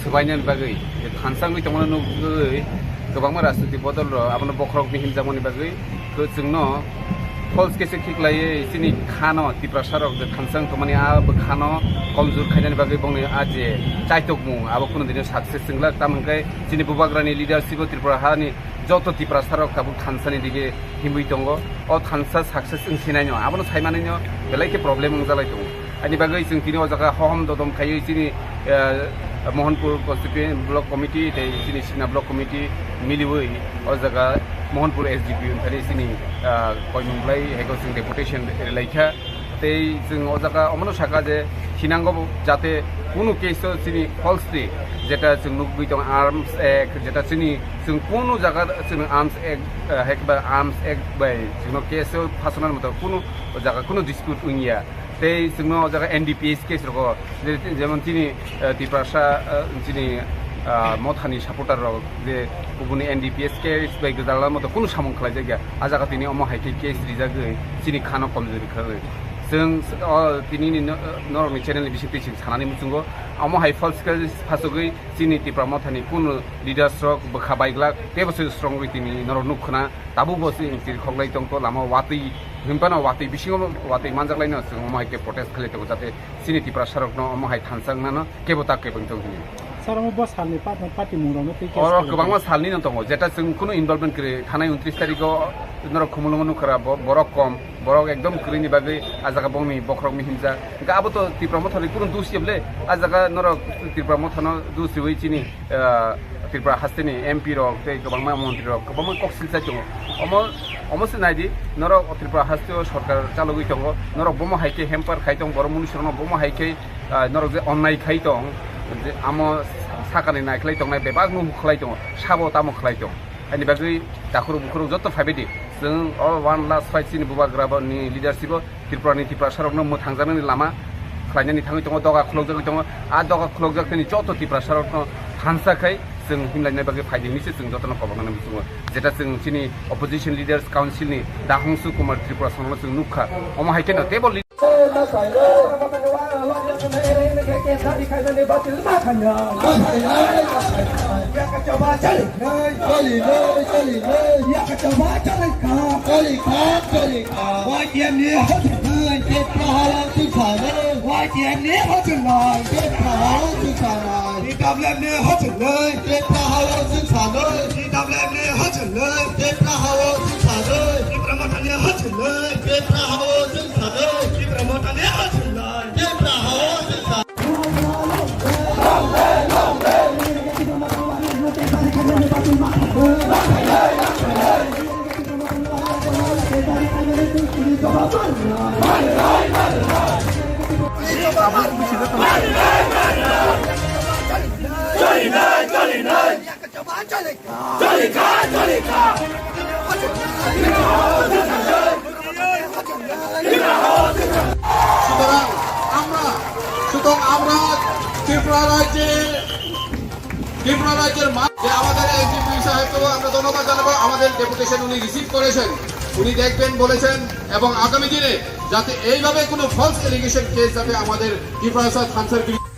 swbainani bagwi, thansa wngwi tongmani nugwi kwbangma rajniti bodol rok abono bokhorok bihim jakmani bagwi kwchwngno false case khiklaiwi chini khano Tiprasa rok je thansa wng tongmani a bwkhano komjor khainani bagwi bongni a je chaitokmung abo kunu dino success wnglak, tamo hwnkhe chini bubagrani leadership o Tripura hani joto Tiprasa rok tabuk thansani dige himwi tongo. O thansa success wng sinai no, abono sai manwi no belai khe problem wng jalai tongo. Ani bagwi chwng tini o jaga hohom dodom khaiwi chini, eh, Mohanpur Constituency Block Committee tei chini Sina Block Committee miliwi o jaga Mohanpur S D P wngthani chini, eh, koimung blai heko chwng deputation rwlaikha. Tei chwng o jaga omono sakha je thinango bo jate kunu case o chini falsely jeta chwng nugwi tong Arms Act, jeta chini chwng kunu jaga chwng Arms Act, eh, hek ba Arms Act bai chwngno case o phasonani moto kunu o jaga kunu dispute wngya. Tei chwngno o jaga N D P S case rogo, je-, jemon chini, eh, Tiprasa, eh, chini, ah, Mothani supporter rok je kubuni N D P S case bai gwdalna moto kunu samung khlaijakya. A jaga tini omo hai khe case rijagwi chini khano komjori khlai. Chwng, o, tini ni no-, norokni channel ni bisingtwi chwng sanani muchungo. Omo hai false case phasogwi chini Tipra Mothani kunu leaders rok bwkha baiglak teibo se strong rwi tini norok nuk khna. Tabuk bo chwng chiri khoklai tongkho lama watwi hinphano watwi bisingo watwi manjaklaino chwng omo hai khe protest khlai tongo jate chini Tiprasa rokno omo hai thansa wngnano kebo ta kebo wng tong hwnwi. Sir, omo bo salni pa-, party mung rokno tei case oro khlai kwbangma tongo. Salni no tongo, jeta chwng kunu involvement kwrwi, thanai untris tarikh o norok Khumulwngo nukha ra, bo-, borok kom, borok ekdom kwrwini bagwi a jaga bongni bokhorok mihimjak. Hwnkhe abo to Tipra Mothani kunu dus ya bwle, a jaga norok Tipra Mothano dus riwi chini, ah, Tripura hasteni M P rok tei kwbangma montri rok kwbangma kok silchai tongo. Omo, omo se naidi, norok Tripura hasteo sorkar chalogwi tongo, norok bomo hai khe hamper khai tong, borok mnusurokno bomo hai khe ah, norok je onnai khai tong, je amo sakani naikhlai tongnai bebak no khlai tongo, sabo tamo khlai tong. Ani bagwi takhurok bukhurok joto phaibai di. Chwng o one last fight chini bubagra bo ni leadership o Tripura ni Tiprasa rokno mwthangjaknani lama khlainani thangwi tongo, doga khulokjagwi tongo. A doga khulokjak tini joto Tiprasa rokno thansa khai chwng himlaina bagwi phaidi hinwi se chwng jotono koboknani muchungo. Jeta chwng chini opposition leaders council ni Dahongsu Kumar Tripura songno chwng nukha. Omo hai kheno teibo সুতরাং আমরা, সুতরাং আমরা ত্রিপুরা রাজ্যে, ত্রিপুরা রাজ্যের মা-, যে আমাদের এসডিপিও সাহেবকেও আমরা ধন্যবাদ জানাবো, আমাদের ডেপুটেশন উনি রিসিভ করেছেন, উনি দেখবেন বলেছেন, এবং আগামী দিনে যাতে এইভাবে কোনো ফলস এলিগেশন কেস যাতে আমাদের ত্রিপুরা রাজ্য থানসার বিরুদ্ধে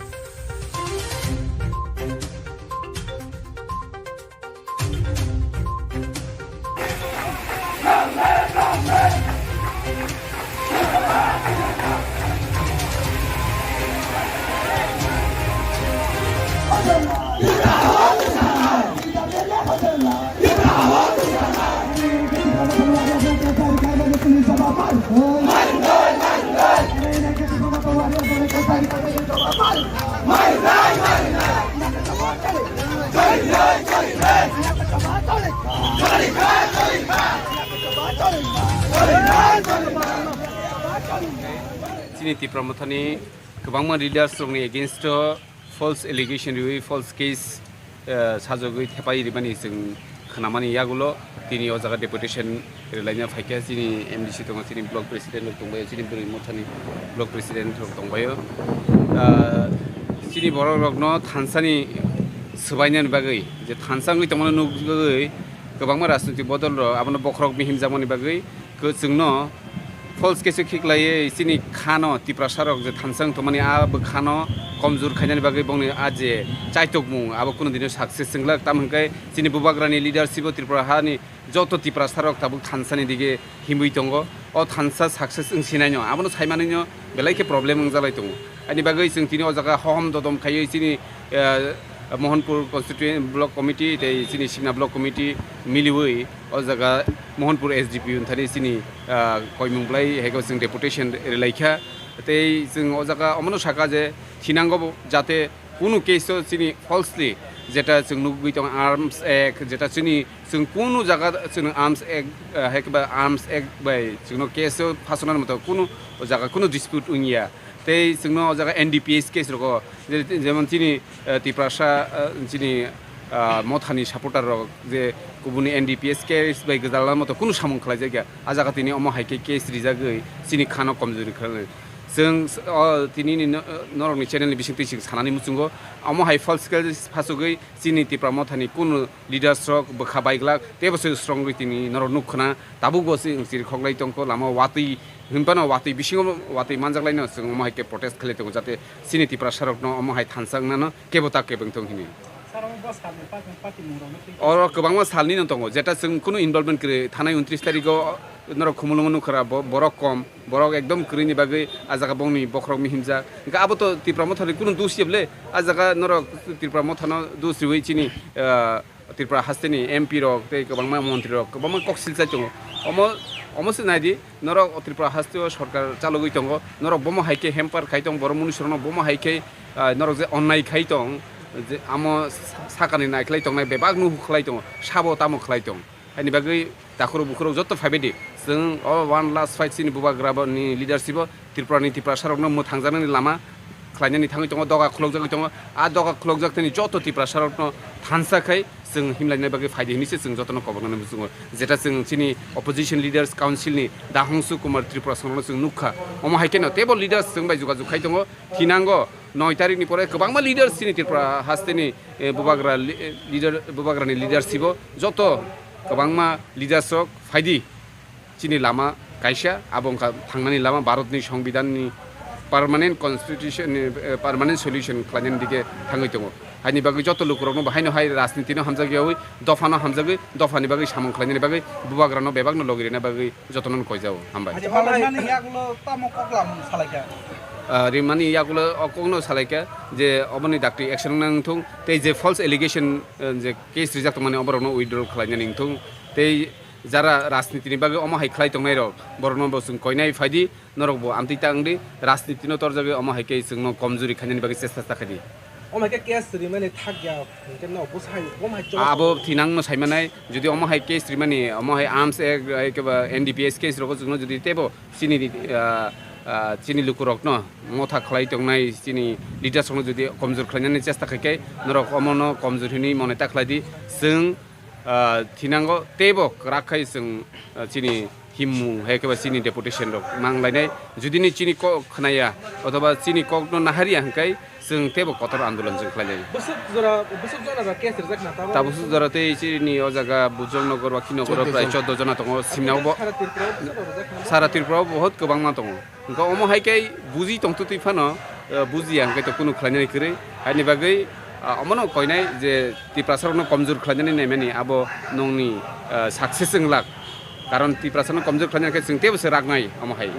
Chini Tipra Mothani kwbangma leaders rokni against o false allegation riwi false case, eh, sajagwi thepai rimani chwng khnamani yagulo tini o jaga deputation rwlaina phaikha. Chini M D C tongo, chini block president rok tongbaio, chini Bwrwi Mothani block president rok tongbaio. Ah, chini borok rokno thansani swbainani bagwi, je thansa wngwi tongmani nugwi kwbangma rajnitik bodol rok abono bokhorok mihimjakmani bagwi kwchwngno false case o khiklaiwi chini khano Tiprasa rok je thansang tongmani a bwkhano komjor khainani bagwi bongni a je chaitokmung abo kunu dino success wnglak, tamo hwnkhe chini bubagrani leadership o Tripura hani joto Tiprasa rok tabuk thansani dige himwi tongo. O thansa success wng sinaino abono saimanwino belai khe problem wngjalai tongo. Ani bagwi chwng tini o jaga hohom dodom khaiwi chini, eh, Mohanpur Constituent Block Committee tei chini Simna Block Committee miliwi o jaga Mohanpur S D P O thani chini, ah, koimung blai haikhe chwng deputation rwlaikha. Tei chwng o jaga omono saka je thinango bo jate kunu case o chini falsely jeta chwng nugwi tongo Arms Act, jeta chini chwng kunu jaga chwng Arms Act, ah, haikhe ba Arms Act bai chwngno case o phasonani moto kunu o jaga kunu dispute wngya. Tei chwngno o jaga N D P S case rogo, je-, jemon chini, eh, Tiprasa, eh, chini, ah, Mothani supporter rok je kubuni N D P S case bai gwdalna moto kunu samung khlaijakya, a jaga tini omo hai khe case rijagwi chini khano komjori khlai. Chwng s-, o tini ni no-, norokni channel ni bisingtwi chwng sanani muchungo, omo hai false case phasugwi chini Tipra Mothani kunu leaders rok bwkha baiglak teibo se strongwi tini norok nukkhna tabukbo se chirikhok lai tongkho lama watwi hinphano watwi bisingo watwi manjak laino chwng omo hai khe protest khlai tongo jate chini Tiprasa rokno omo hai thansa wngnano kebo ta kebo wngthong hini. Sir, omo bw salni party, party mung rokno twi oro kwbangma salni no tongo jeta chwng kunu involvement kwrwi thanai untris tarikh o norok Khumulwngo nukha bo-, borok kom, borok ekdom kwrwini bagwi a jaga bongni bokhorok mihimjak. Hwnkhe abo to Tipra Mothani kunu dus ya bwle, a jaga norok Tipra Mothano dus riwi chini, ah, Tripura hasteni M P rok tei kwbangma montri rok kwbangma kok silchai tongo. Omo, omo se naidi, norok Tripura hasteo sorkar chalogwi tongo, norok bomo hai khe hamper khai tong, borok munusurokno bomo hai khe, ah, norok je onnai khai tong, je amo sa-, sakani nai khlai tongnai bebak nuhu khlai tongo, sabo tamo khlai tong. Haini bagwi takhurok bukhurok joto phaibai di. Chwng o one last fight chini bubagra bo ni leadership o Tripura ni Tiprasa rokno mwthangjaknani lama khlainani thangwi tongo, doga khulokjagwi tongo. A doga khulokjak thani joto Tiprasa rokno thansa khai chwng himlaina bagwi phaidi hinwi se chwng jotono kobornani muchungo. Jeta chwng chini opposition leaders council ni Dahongsu Kumar Tripura songno chwng nukha. Omo hai kheno teibo leaders chwng bai jogajog khai tongo. Thinango noi tarikh ni pore kwbangma leaders chini Tripura hasteni, eh, bubagra li-, eh, leader, bubagrani leadership o joto kwbangma leaders rok phaidi chini lama kaisa abo wngkha thangnani lama Bharatni Songbidanni permanent constitution ni, eh, permanent solution khlainani dike thangwi tongo. Haini bagwi joto lukurokno bo haino hai rajnitino hamjakyawi dophano hamjagwi dophani bagwi samung khlainani bagwi bubagrano bebakno logi rina bagwi jotono koijao. Hambai. Acha, palaimani yagulo tamo koklam salaikha? Ah, rimani yagulo o kokno salaikha je oboni dakti action nang thung tei je false allegation, eh, je case rijak tongmani oborokno withdraw khlainani wngthung tei jara rajnitini bagwi omo hai khlai tongnai rok borokno bo chwng koinai phaidi norok bo amtwi ta wngdi rajnitino torjagwi omo hai khe chwngno komjuri khainani bagwi chesta ta khaidi. Omo hai khe case rimani thakya hwnkhe no bwsai omo hai chwng abo thinangno saimanai. Jodi omo hai case rimani, omo hai Arms Act, hai khe ba N D P S case rogo chwngno jodi teibo chini, ah, ah, chini lukurokno motha khlai tongnai, chini leaders rokno jodi komjor khlainani chesta khai khe norok omono komjor hinwi mone ta khlai di. Chwng, ah, thinango teibo kwrak khai chwng, ah, chini himmung hai khe ba chini deputation rok mang lainai. Jodi ni chini kok khnaya othoba chini kokno naharya hwnkhe chwng teibo kotor andolon chwng khlai lai. Bwswk jora, bwswk jora ba case rijak na tamo? Tabuk jora tei chini o jaga Bujong Nogor, Wakhi Nogor o prai chordo jona tongo, Simna o bo. Sara Tripura o bwswk rijak na? Sara Tripura o bohot kwbangma tongo. Hwnkhe omo hai khe buji tongtwtwi phano, eh, bujiya hwnkhe to kunu khlainani kwrwi. Haini bagwi, ah, omono koinai je Tiprasa rokno komjor khlainani naimani abo nongni, eh, success wnglak. Karon Tiprasano komjor khlaina khe chwng teibo se raknai omo hai.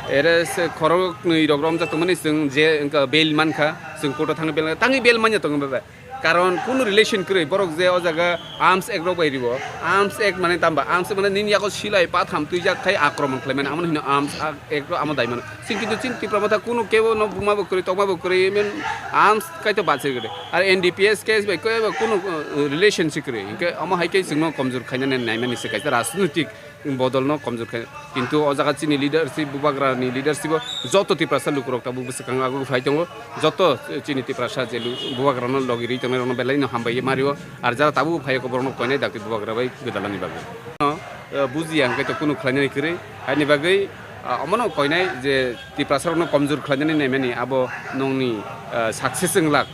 Arrest khoroknwi rok romjak tongmani chwng je wngkha bail mankha, chwng court o thangwi bail, tangwi bail manya tongo bebe. Karon kunu relation kwrwi, borok je o jaga Arms Act rok bai ribo, Arms Act mane tamba, Arms Act mane nini yago silai patham twijak khai akromon khlai mani, amo hino Arms Act rok amo dai mano. Chwng kintu chini Tipra Motha kunu kebo no buma bo kwrwi, tokma bo kwrwi, men Arms kaito bachir gede. Ar N D P S case bai kebo kunu, uh, relation si kwrwi. Hinkhe amo hai khe chwngno komjor khainani naimani se kaisa rajnitik bodolno komjor khe. Kintu o jaga chini leadership, bubagrani leadership o joto Tiprasa lukurok tabuk bwswkang agwi phai tongo. Joto chini Tiprasa je lu-, bubagrano logi rwi tongnai rokno belai no hambai mario. Ar jara tabuk phai borokno koinai dakti bubagra bai gwdalani bagwi. No, eh, bujiya hwnkhe to kunu khlainani kwrwi. Haini bagwi, ah, omono koinai je Tiprasa rokno komjor khlainani naimani abo nongni, eh, success wnglak.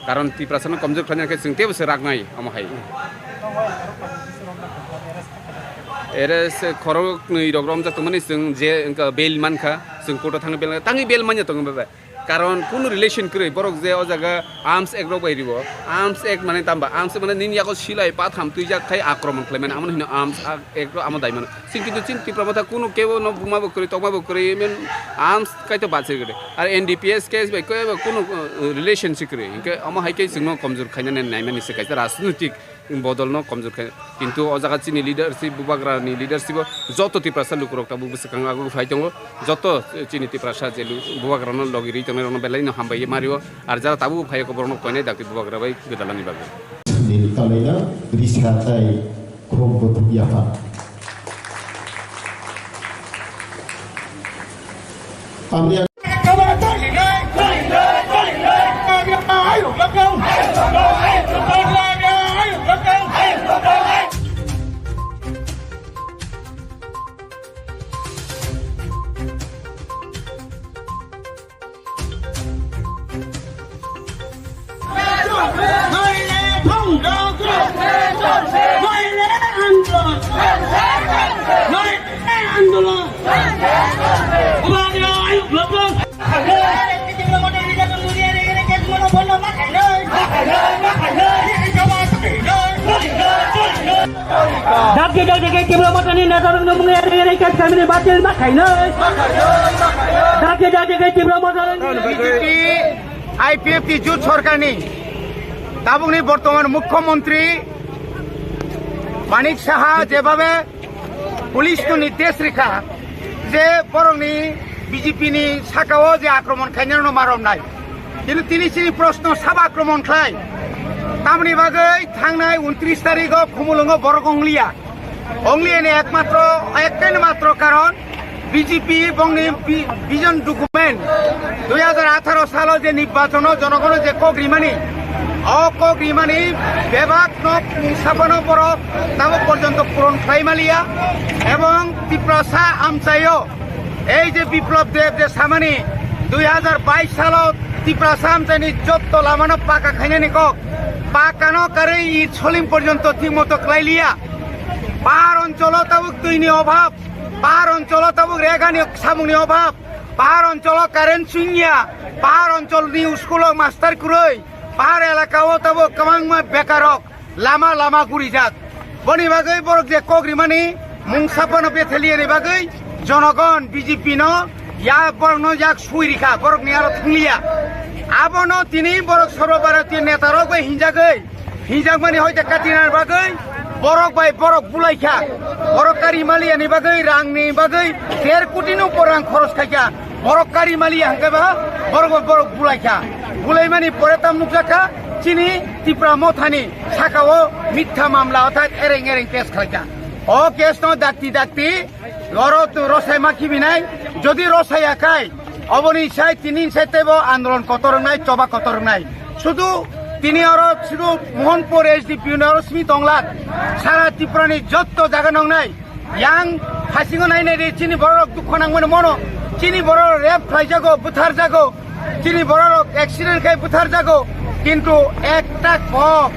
Karon Tiprasano komjor khlaina khe chwng teibo se raknai omo hai. Ere se khoroknwi rok romjak tongmani chwng je wngkha bail mankha, chwng court-o thangwi bail, tangwi bail manya tongo bebe. Karon kunu relation kwrwi, borok je o jaga Arms Act rok bai ribo, Arms Act mane tamba, Arms Act mane nini yago silai patham twijak khai akromon khlai mani, amo hino Arms Act rok amo dai mano. Chwng kintu chini Tipra Motha kunu kebo no buma bo kwrwi, tokma bo kwrwi, men Arms kaito bachir gede. Ar N D P S case bai kebo kunu, uh, relation si kwrwi. Hinkhe omo hai khe chwngno komjor khainani naimani se kaisa rajnitik bodolno komjor khai. Kintu o jaga chini leadership, bubagrani leadership o joto Tiprasa lukurok tabuk bwswkang agwi phai tongo. Joto chini Tiprasa je lu-, bubagrano logi rwi tongnai rokno belai no hambai mario. Ar jara tabuk phai borokno koinai dakti bubagra bai gwdalani bagwi. Nini kalaina risa tai Khum buthuk yapha. Amni Dakti dakti khe Tipra Motha ni neta rok no mung ere ere khe family batil ma khainai. Dakti dakti khe Tipra Motha ni B J P I P F T jut sorkar ni tabuk ni bortoman mukhyamantri Manik Saha jebhabe police no nirdesh rikha je borok ni B J P ni saka o je akromon khainai no marom nai. Kintu tini chini proshno sabo akromon khlai. Tamoni bagwi thangnai untris tarikh o Khumulwngo borok ongliya. Ongliya ni ekmatro, ekkai matro karon B J P bongni bi-, vision document dui hajar atharo salo je nirbachon o jonogono je kok rimani, o kok rimani bebak no mung saphano borok tamo porjonto puron khlai maliya ebong Tiprasa amchaio Ei je Biplab Deb je samani dui hajar bais salo Tiprasa amchaini jotto lamano paka khainani kok, pakano karwi i soling porjonto thik moto khlai liya. Pahar oncholo tabuk twini obhab, pahar oncholo tabuk regani samungni obhab, pahar oncholo current chwngya, pahar oncholni school o master kwrwi, pahar elaka o tabuk kwbangma bekarok. Lama lama gurijak. Boni bagwi borok je kok rimani mung saphano betheliya ni bagwi jonogon B J P no ya borok no yak sui rikha, borok ni aro thungliya. Abono tini borok Sarva Bharatiya neta rok bai hinjagwi, hinjakmani hoite katina bagwi borok bai borok bulaikha. Borok kari maliya ni bagwi, rang ni bagwi der koti ni upor rang khoros khaikha. Borok kari maliya hwnkhe ba borok bo borok bulaikha. Bulaimani pore tam nukjakha chini Tipra Mothani sakao mitha mamla orthat ereng ereng case khlaikha. O case no dakti dakti oro tu rosai ma khibinai. Jodi rosai akai oboni sai tini sai tebo andolon kotor wngnai, choba kotor wngnai. Sudu tini oro sudu Mohanpur S D P ni oro simi tonglak. Sara Tripura ni jotto jaga nongnai. Yang hasingo nai nai di chini borok dukho nangmani mono. Chini borok rape khlaijago, butharjago. Chini borok accident khai butharjago. Kintu ekta kok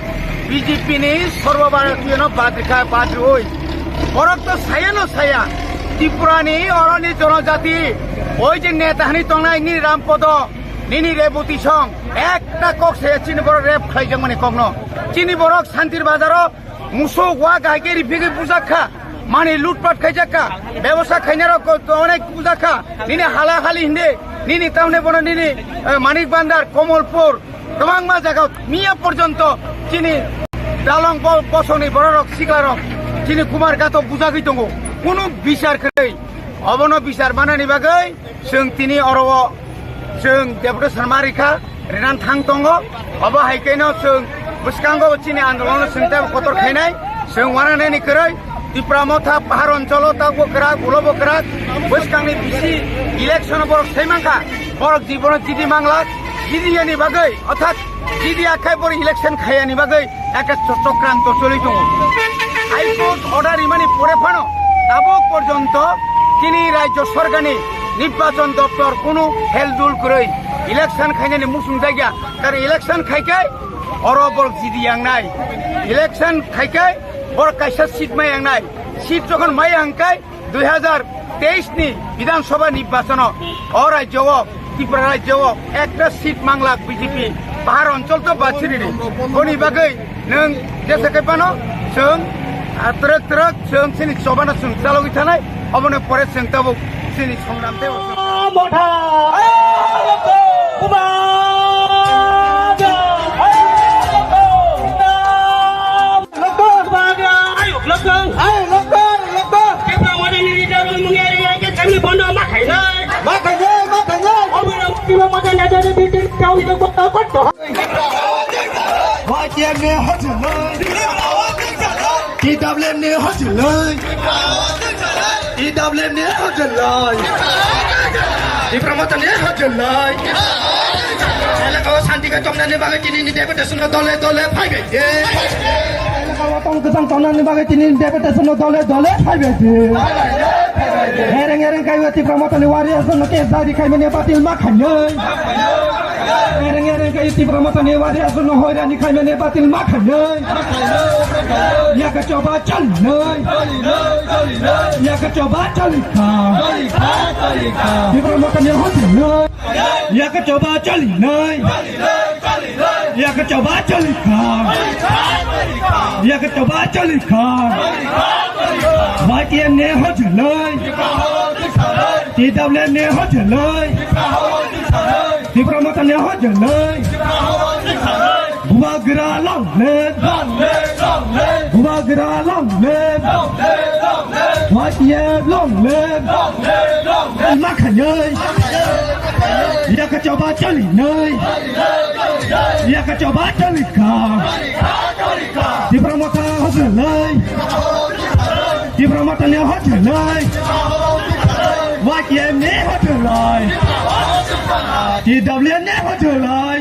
B J P ni Sarva Bharatiya no badrikha badroi. Borok to saya no saya. Tripura ni oroni jonojati. Oi je neta hani tongnai nini Rampodo, nini Reboti song. Ekta kok saya chini borok rape khlaijakmani kokno. Chini borok Santir Bazaro Musuk wa gai ke riphi ke bujak kha. Mani lutpat khaijak kha. Bebosa khainai rok ko onek bujak kha. Nini hala hali hinde. Nini tamne bono nini, eh, Manik Bandar, Komolpur, Kwbangma jaga miya porjonto chini dalong bo-, bosongni bororok siklarok chini Kumar Gato bujagwi tongo. Kunu bichar kwrwi. Obono bichar manani bagwi chwng tini oro o chwng deputation ma rikha, rinan thang tongo. Obo hai khe no chwng bwskango chini andolono chwng tei kotor khainai. Chwng uananani kwrwi Tipra Motha pahar oncholo tabukbo kwrak, ulobo kwrak. Bwskangni bisi election borok sai mankha. Borok jibono jidi mangla, jidi yani bagwi, orthat jidi akhai borok election khayani bagwi ekta cho-, chokranto choli tongo. High Court order rimani pore phano tabuk porjonto chini rajyo sorkarni nirbachon doptor kunu heldul kwrwi election khainani muchung jakya. Kar election khaikhe oro borok jidi yangnai. Election khaikhe borok kaisa seat mai yangnai. Seat jokhon mai hangkai dui hajar teis ni Bidhan Sabha nirbachono o rajyo o, Tripura rajyo o ekta seat manglak B J P pahar onchol to bachiri ni. Boni bagwi nwng jesa khe phano chwng, ah, twrwk twrwk chwng chini chobano chwng chalogwi thanai, oboni pore chwng tabuk chini songram tei Motha! Bubagra! Bubagra! Lokong! Bubagra! Ayuk lokong! Ayuk lokong! Lokong! Tipra Motha ni leader rok mung yari yari khe kami bondo ma khainai. Ma khainai, ma khainai. Obo rok Tipra Motha ni leader rok bitin kau ni bondo koto. Y T F ni hojloi. T W F ni hojloi. T W F ni hojloi. Tipra Motha ni hojloi. Elaka o santi khe tongnani bagwi tini ni deputation no dole dole phaibai de. Elaka o tong kwchang tongnani bagwi tini ni deputation no dole dole phaibai de. Ereng ereng kaiwi Tipra Motha ni warriors no case diary khaimani batil ma khainai. Ereng ereng kaiwi Tipra Motha ni warriors no hoirani khaimani batil ma khainai. Yaka choba chalinai. Yaka choba chalikha. Tipra Motha ni hojloi. Yaka choba chalinai. Yaka choba chalikha. Yaka choba chalikha. Y T F ni hojloi. T W F ni hojloi. Tipra Motha ni hojloi. Bubagra long live. Bubagra long live. Y T F long live. Ma khainai. Yaka choba chalinai. Yaka choba chalikha. Tipra Motha hojloi. Tipra Motha ni hojloi. Y T F ni hojloi. T W F ni hojloi.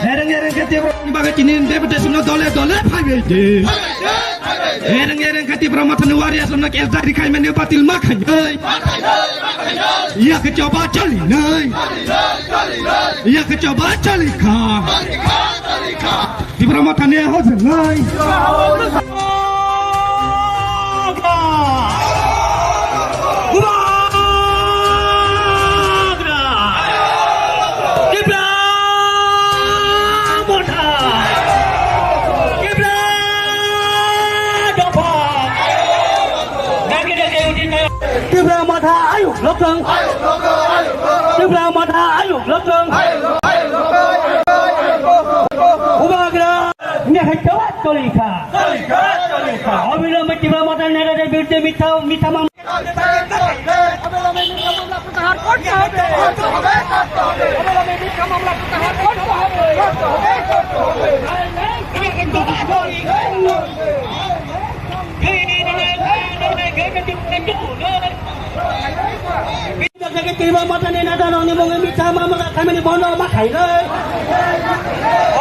Ereng ereng khe Tipra ni bagwi tini deputation no dole dole phaibai de. Ereng ereng khe Tipra Motha ni warriors no case diary khaimani batil ma khainai. Yaka choba chalinai. Yaka choba chalikha. Tipra Motha ni hojloi. Bubagra! Tipra Motha! Tipra Dopha! Dagi dagi utin na. Tipra Motha ayuk lokong. Tipra Motha ayuk lokong. Bubagra. Nya hai kawa tolika. Tolika, tolika. Obilambe Tipra Motha ni leader rok biruddhe mitha, mitha mam- Tipra Motha ni neta rokni mungwi mitha mamla khaimani bondo ma khainai.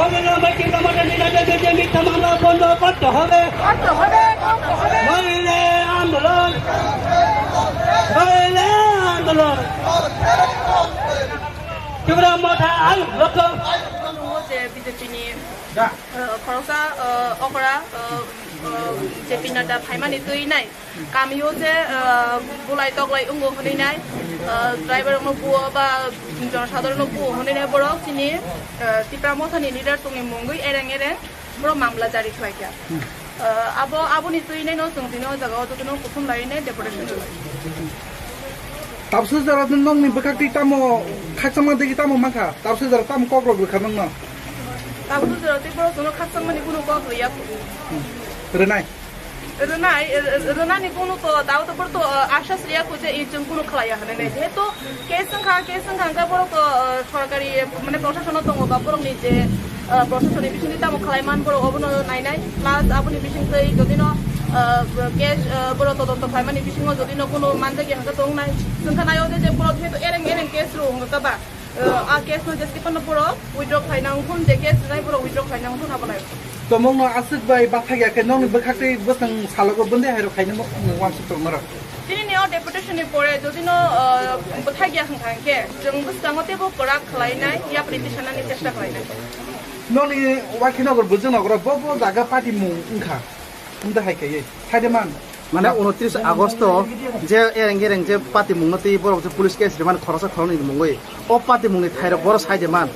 Obilambe Tipra Motha ni neta rokni mitha mamla bondo korte hobe. Korte hobe, korte hobe. Noile andolon. Noile andolon. Tipra Motha ayuk lokong. Tongo je B J P ni, eh, khoroksa, eh, okra, eh, eh, J P Nadda phaimani twi nai. Kamio je, eh, bulai toklai wngo hwnwi nai, eh, driver rokno buo ba jonosadharon no buo hwnwi nai borok chini, eh, Tipra Motha ni leader tongni mungwi ereng ereng borok mamla jari khlai kha. Eh, abo, aboni twi nai no chwng tini o jaga o jotono kuthum lai nai deputation rwlai. Tabsu jora nokni bwkhak twi tamo khakchangma degi tamo mankha? Tabsu jora tamo kok rok rwkha nokno? Tabsu jora tei borok chwngno khakchangmani kunu kok rwya. Rwnai? Rwnai, r-, r-, rwnani kunu to, tao to borok to, uh, asas riya kuje i chwng kunu khlaiya hwnwi nai. Jehetu case wngkha, case wngkha hwnkhe borok to, uh, sorkari, mane, proshashono tongo ba borokni je, uh, proshashonni bisingtwi tamo khlai man borok obono nainai. Plus aboni bisingtwi jodino, uh, case, uh, borok todonto khlaimani bisingo jodino kunu manjakya hwnkhe tongnai. Chwng kha naio de je borok jehetu ereng ereng case rw wngkha ba. Uh, a case no jesti kono borok withdraw khlaina wngkha, je case nai borok withdraw khlaina wngkha abo nai. Tomong no aswk bai bathakya khe nokni bwkhak tei bwswng salogo bwndwi hai rok khaina mo-, mo-, wansuk tong norok. Tini ni o deputation ni pore jodi no, uh, bwthakya hwnkha hwnkhe chwng bwskango teibo kwrak khlainai, yapri tisanani chesta khlainai. Nokni Wakhinagar bwswk nokro bo bo jaga party mung wngkha. Wngda hai khe, hai de man. Mane unotris Agosto je ereng ereng je patimungno twi borok je police case rimani khoroksa khoroknwi mungwi o patimungni thairok boro sai de man.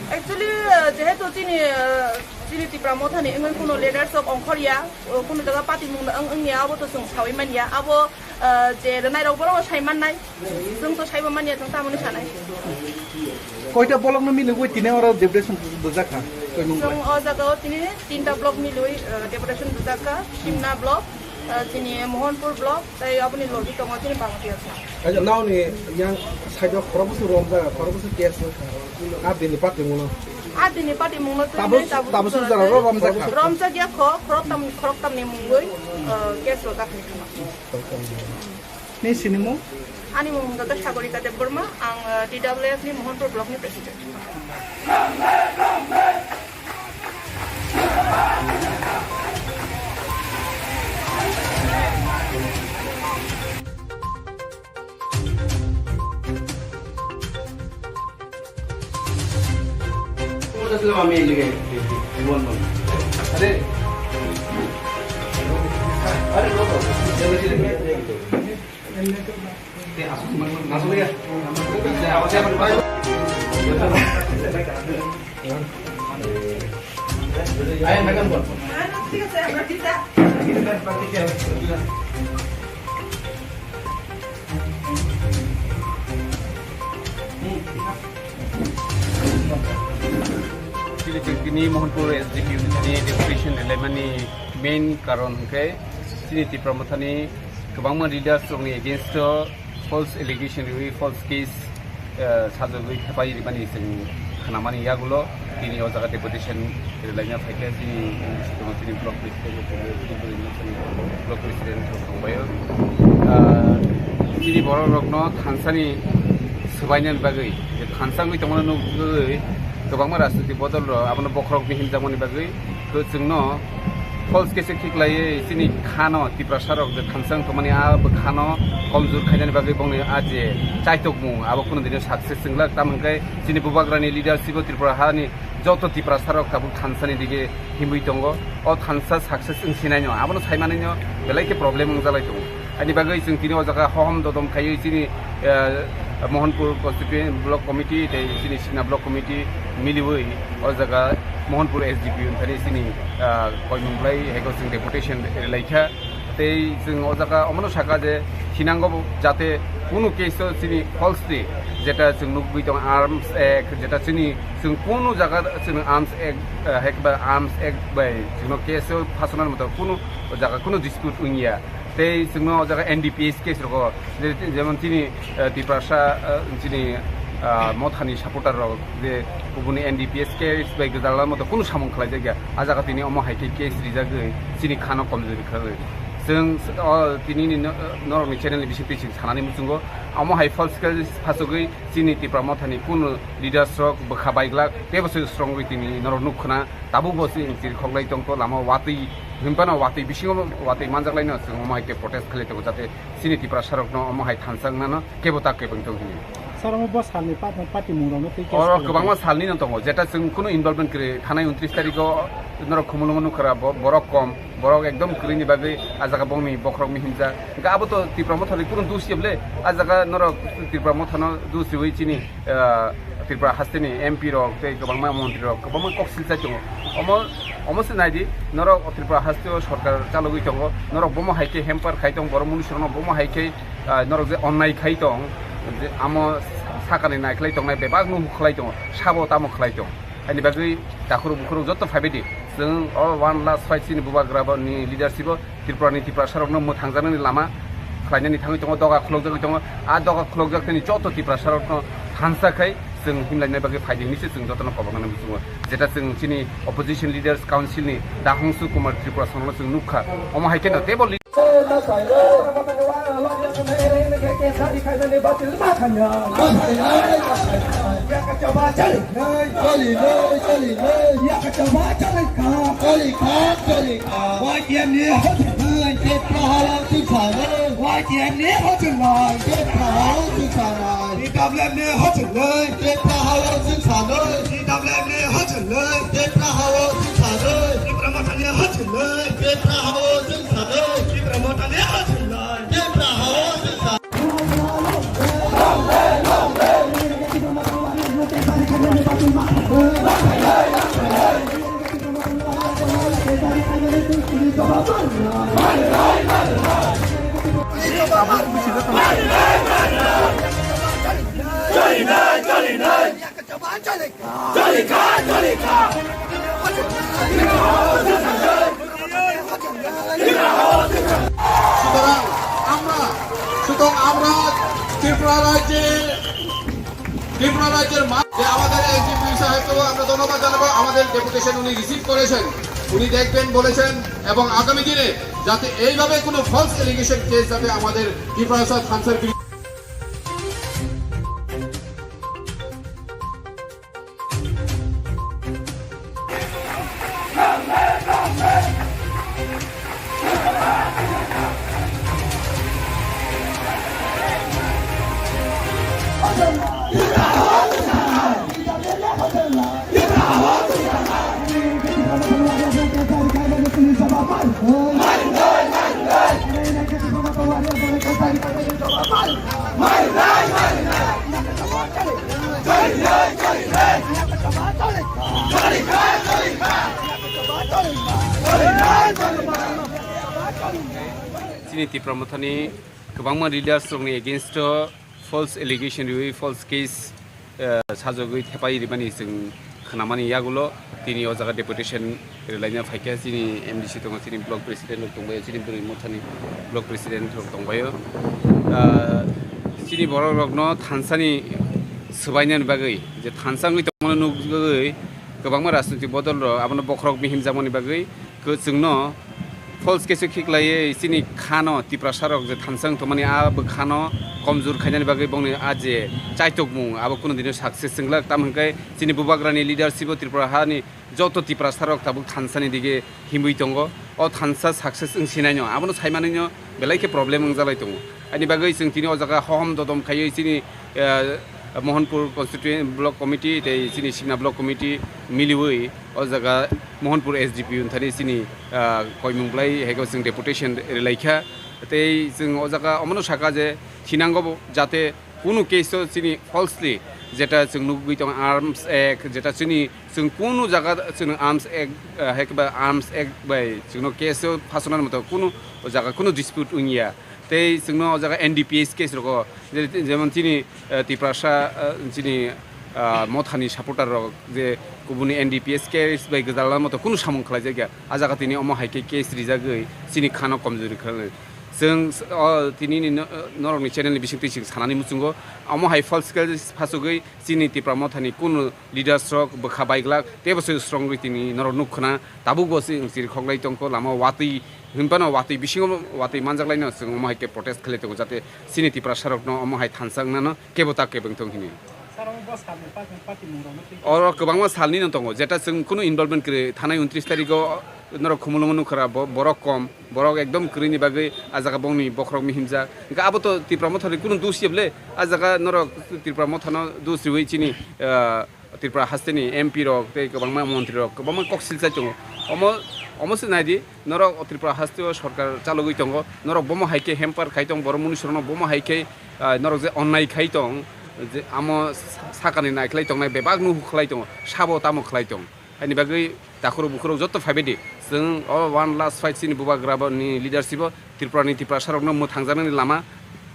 Actually, uh, jehetu chini, uh, chini Tipra Mothani wngwi kuno leaders of ongkhorya, uh, kuno jaga patimungno wng wngya abo to chwng sawi manya. Abo, uh, je rwnairok borok sai mannai. Chwng to saibo manya, chwng tamoni sanai. Koita block no milwi tini oro deputation bujak kha? Koimung bai. Chwng o jaga o tini tinta block milwi, uh, deputation bujak kha. Simna block, uh, chini Mohanpur block, tei aboni logi tongo chini Bangladesh block. Aja, naoni yang side o khorok bwswk romjak, khorok bwswk case wngkha. A dini party mungno. A dini party mungno twi Tabuk, nai tabuk tabuk sujara ro romjak kha. Romjak ya kho, khorok tam, khorok tamni mungwi, uh, case rojak ni khama. Ni sinimung? Ani mung wngkha Sagorika Debbarma, ang, eh, T W F ni Mohanpur block ni president. Chini chwng tini Mohanpur S D P ni deputation rwlaimani main karon hwnkhe chini Tipra Mothani kwbangma leaders rokni against o false allegation riwi false case, eh, sajagwi thepai rimani chwng khnamani yagulo tini o jaga deputation rwlaina phaikha chini, chini block president, block president rok thangbaio. Ah, chini borok rokno thansani swbainani bagwi, thansa wngwi tongmani nugwi kwbangma rajniti bodol rok abono bokhorok hinjakmani bagwi. To chwngno false case khiklaiwi chini khano Tiprasa rok je thansang tongmani a bwkhano komjor khainani bagwi bongni a je chaitokmung abo kunu dino success wnglak, tamo hwnkhe chini bubagrani leadership o Tripura hani joto Tiprasa rok tabuk thansani dige himwi tongo. O thansa success wngsinai no abono saimanai no belai khe problem wngjalai tongo. Ani bagwi chwng tini o jaga hohom dodom khaiwi chini, eh, Mohanpur Constituent Block Committee tei chini Sina Block Committee miliwi o jaga Mohanpur S D P O ni thani chini, ah, koimung bwlai hai khe chwng deputation rwlaikha. Tei chwng o jaga omono sakha je thinango bo jate kunu case o chini falsely jeta chwng nugwi tongo Arms Act, jeta chini chwng kunu jaga chwng Arms Act, ah, hai khe ba Arms Act bai chwngno case o phasanani moto kunu o jaga kunu dispute wngya. Tei chwngno o jaga N D P S case rogo, je-, jemon chini, eh, Tiprasa, eh, chini, ah, Mothani supporter rok je kubuni N D P S case bai gwdalna moto kunu samung khlaijakya, a jaga tini omo hai khe case rijagwi chini khano komjori khlaiwi. Chwng, oh, tini ni no-, norokni channel ni bisingtwi chwng sanani muchungo, omo hai false case phasogwi chini Tipra Mothani kunu leaders rok bwkha baiglak, teibo se strong wi tini norok nuk khna. Tabuk bo chwng chirikhok lai tongkho, lama watwi hinphano watwi bisingo watwi manjak laino chwng omo hai khe protest khlai tongo, jate chini Tiprasa rokno omo hai thansa wngnano kebo ta kebo wng tong hini. Sir, omo bo salni pa-, patimung rokno tei case oro khaijak kwbangma salni no tongo, jeta chwng kunu involvement kwrwi thanai untris tarikh o norok Khumulwngo nukha ra bo-, borok kom, borok ekdom kwrwini bagwi a jaga bongni bokhorok mihimjak. Hwnkhe abo to Tipra Mothani kunu dus ya bwle, a jaga norok Tipra Mothano dus riwi chini, ah, Tripura hasteni M P rok tei kwbangma montri rok kwbangma kok silchai tongo. Omo, omo se naidi, norok o Tripura hasteo sorkar chalogwi tongo, norok bomo hai khe hamper khai tong, borok munusurokno bomo hai khe, ah, norok je onnai khai tong, je amo sakani naikhlai tongnai bebakno huk khlai tongo, sabo tamo khlai tong. Ani bagwi takhurok bukhurok joto phaibaidi, chwng o one last fight chini bubagra ni leadership o Tripura ni Tiprasa rokno mwthangjaknani lama khlainani thangwi tongo, doga khulokjagwi tongo. A doga khulokjak thani joto Tiprasa rokno thansa khai chwng himlaina bagwi phaidi hinwi se chwng jotono koboknani muchungo. Jeta chwng chini opposition leaders council ni Dahongsu Kumar Tripura sono chwng nukha. Omo hai kheno table Y T F ni hochilai. Tripura hao chwng sanai. Y T F ni hochilai. Tripura hao chwng sanai. T W F ni hochilai. Tripura hao chwng sanai. T W F ni hochilai. Tripura hao chwng sanai. Tipra Motha ni hochilai. Tripura hao chwng sanai. Tipra Motha ni hochilai. Tripura hao chwng sanai. সুতরাং আমরা, সুতরাং আমরা ত্রিপুরা রাজ্যের, ত্রিপুরা রাজ্যের মা-, যে আমাদের এসডিপিও সাহেবকেও আমরা ধন্যবাদ জানাবো, আমাদের ডেপুটেশন উনি রিসিভ করেছেন, উনি দেখবেন বলেছেন, এবং আগামী দিনে যাতে এইভাবে কোনো ফলস এলিগেশন কেস যাতে আমাদের ত্রিপুরা রাজ্য থানসার বিরুদ্ধে Chini Tipra Mothani kwbangma leaders rokni against o false allegation riwi false case, eh, sajagwi thepai rimani chwng khnamani yagulo tini o jaga deputation rwlaina phaikha. Chini M D C tongo, chini block president rok tongbaio, chini Bwrwi Mothani block president rok tongbaio. Ah, chini borok rokno thansani swbainani bagwi je thansa wngwi tongmani nukgwi kwbangma rajnitik bodol rok abono bokhorok mihimjakmani bagwi kwchwngno false case o khiklaiwi chini khano Tiprasa rok je thansa wng tongmani a bwkhano komjor khainani bagwi bongni a je chaitokmung abo kunu dino success wnglak. Tamo hwnkhe chini bubagrani leadership o Tripura hani joto Tiprasa rok tabuk thansani dige himwi tongo. O thansa success wng sinaino abono saimanwino belai khe problem wngjalai tongo. Ani bagwi chwng tini o jaga hohom dodom khaiwi chini, eh, Mohanpur constituent block committee tei chini Simna block committee miliwi o jaga Mohanpur S D P O thani chini, ah, koimung bwlai hai khe chwng deputation rwlaikha. Tei chwng o jaga omono sakha je thinango bo jate kunu case o chini falsely jeta chwng nugwi tongo Arms Act, jeta chini chwng kunu jaga chwng Arms Act, ah, hai khe ba Arms Act bai chwngno case o phasonani moto kunu o jaga kunu dispute wngya. Tei chwngno o jaga N D P S case rogo, je-, jemon chini, eh, Tiprasa, eh, chini, ah, Mothani supporter rok je kubuni N D P S case bai gwdalna moto kunu samung khlaijakya. A jaga tini omo hai khe case rijagwi chini khano komjori khlai. Chwng s-, o tini ni no-, norokni channel ni bisingtwi chwng sanani muchungo omo hai false case phasugwi chini Tipra Mothani kunu leaders rok bwkha baiglak teibo se srongwi tini norok nuk khna tabuk bo se wng chiri khoklai tongkho lama watwi hinphano watwi bisingo watwi manjaklaino chwng omo hai khe protest khlai tongo jate chini Tiprasa rokno omo hai thansa wngnano kebo ta kebo wngthong hini. Sir, omo bo salni pa-, party mung rokno twi oro kwbangma salni no tongo jeta chwng kunu involvement kwrwi thanai untris tarikh o norok Khumulwngo nukha ra bo-, borok kom borok ekdom kwrwini bagwi a jaga bongni bokhorok mihimjak hwnkhe abo to Tipra Mothani kunu dus ya bwle a jaga norok Tipra Mothano dus riwi chini, ah, Tripura hasteni M P rok tei kwbangma montri rok kwbangma kok silchai tongo. Omo, omo se naidi, norok o Tripura hasteo sorkar chalogwi tongo, norok bomo hai khe hamper khai tong, borok munusurokno bomo hai khe, ah, norok je onnai khai tong, je amo sa-, sakani naikhlai tongnai bebak no hukhlai tongo, sabo tamo khlai tong. Haini bagwi takhurok bukhurok joto phaibaidi. Chwng o one last fight chini bubagra bo ni leadership o Tripura ni Tiprasa rokno mwthangjaknani lama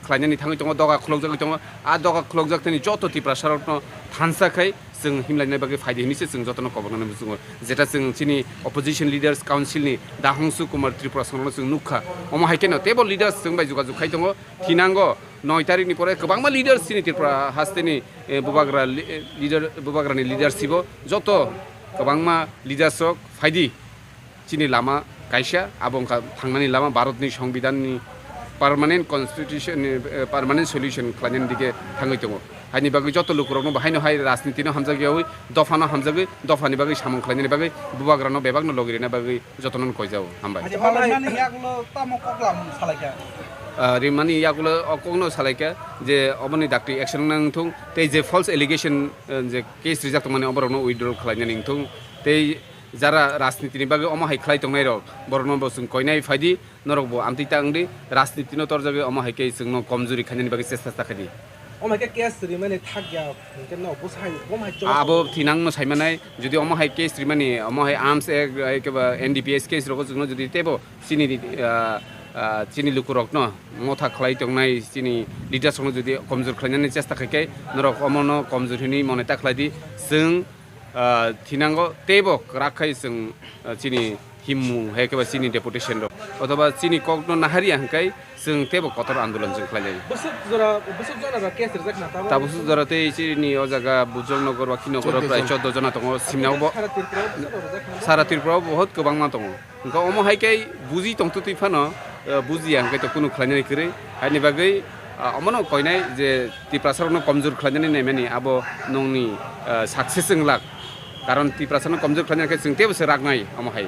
khlainani thangwi tongo, doga khulokjagwi tongo. A doga khulokjak thani joto Tiprasa rokno thansa khai chwng himlaina bagwi phaidi hinwi se chwng jotono kobor nani muchungo. Jeta chwng chini opposition leaders council ni Dahongsu Kumar Tripura songno chwng nukha. Omo hai kheno teibo leaders chwng bai jogajog khai tongo. Thinango noi tarikni pore kwbangma leaders chini Tripura hasteni, eh, bubagra li-, eh, leader, bubagrani leadership o joto kwbangma leaders rok phaidi. Chini lama kaisa, abo wngkha thangnani lama Bharatni Songbidanni permanent constitution ni, eh, permanent solution khlainani dike thangwi tongo. Haini bagwi joto lukurokno bahaino hai rajnitino hamjakyawi, dophano hamjagwi, dophani bagwi samung khlainani bagwi bubagrano bebakno logi rina bagwi jotono koijao. Hambai. Acha, palaimani yagulo tamo koklam salaikha? Ah, rimani yagulo o kokno salaikha je oboni dakti action nang thung, tei je false allegation, eh, je case rijak tongmani oborokno withdraw khlainani wngthung, tei jara rajnitini bagwi omo hai khlai tongnairok, borokno bo chwng koinai phaidi, norokbo amtwi ta wngdi, rajnitino torjagwi omo hai khe chwngno komjuri khainani bagwi chesta ta khaidi. Omo hai khe case rimani thakya, hwnkhe no bwsai, bo hai chwla abo thinangno saimanai, jodi omo hai case rimani, omo hai arms act, hai khe ba N D P S case rogo chwngno jodi teibo chini, ah, ah, chini lukurokno motha khlai tongnai, chini leaders rokno jodi komjur khlainani chesta khai khe, norok omono komjur hinwi mone ta khlai di, chwng ah, thinango teibo kwrak khai chwng, ah, chini himmung hai khe ba chini deputation rok othoba chini kokno naharya hwnkhe chwng teibo kotor andolon chwng khlai lai. Bwswk jora, bwswk jora ba case rijak na tabuk? Tabuk jora tei chini o jaga Bujong Nogor, Wakhi Nogor o prai chordo jona tongo, simna bo Sara Tripura o bwswk jora rijak na? Sara Tripura o bohot kwbangma tongo. Hwnkhe omo hai khe buji tongtwtwi phano, eh, bujiya hwnkhe to kunu khlainani kwrwi. Haini bagwi, ah, omono koinai je Tiprasa rokno komjur khlainani naimani abo nongni, eh, success wnglak. Karon Tiprasa no komjur khlainani khe chwng teibo se raknai omo hai.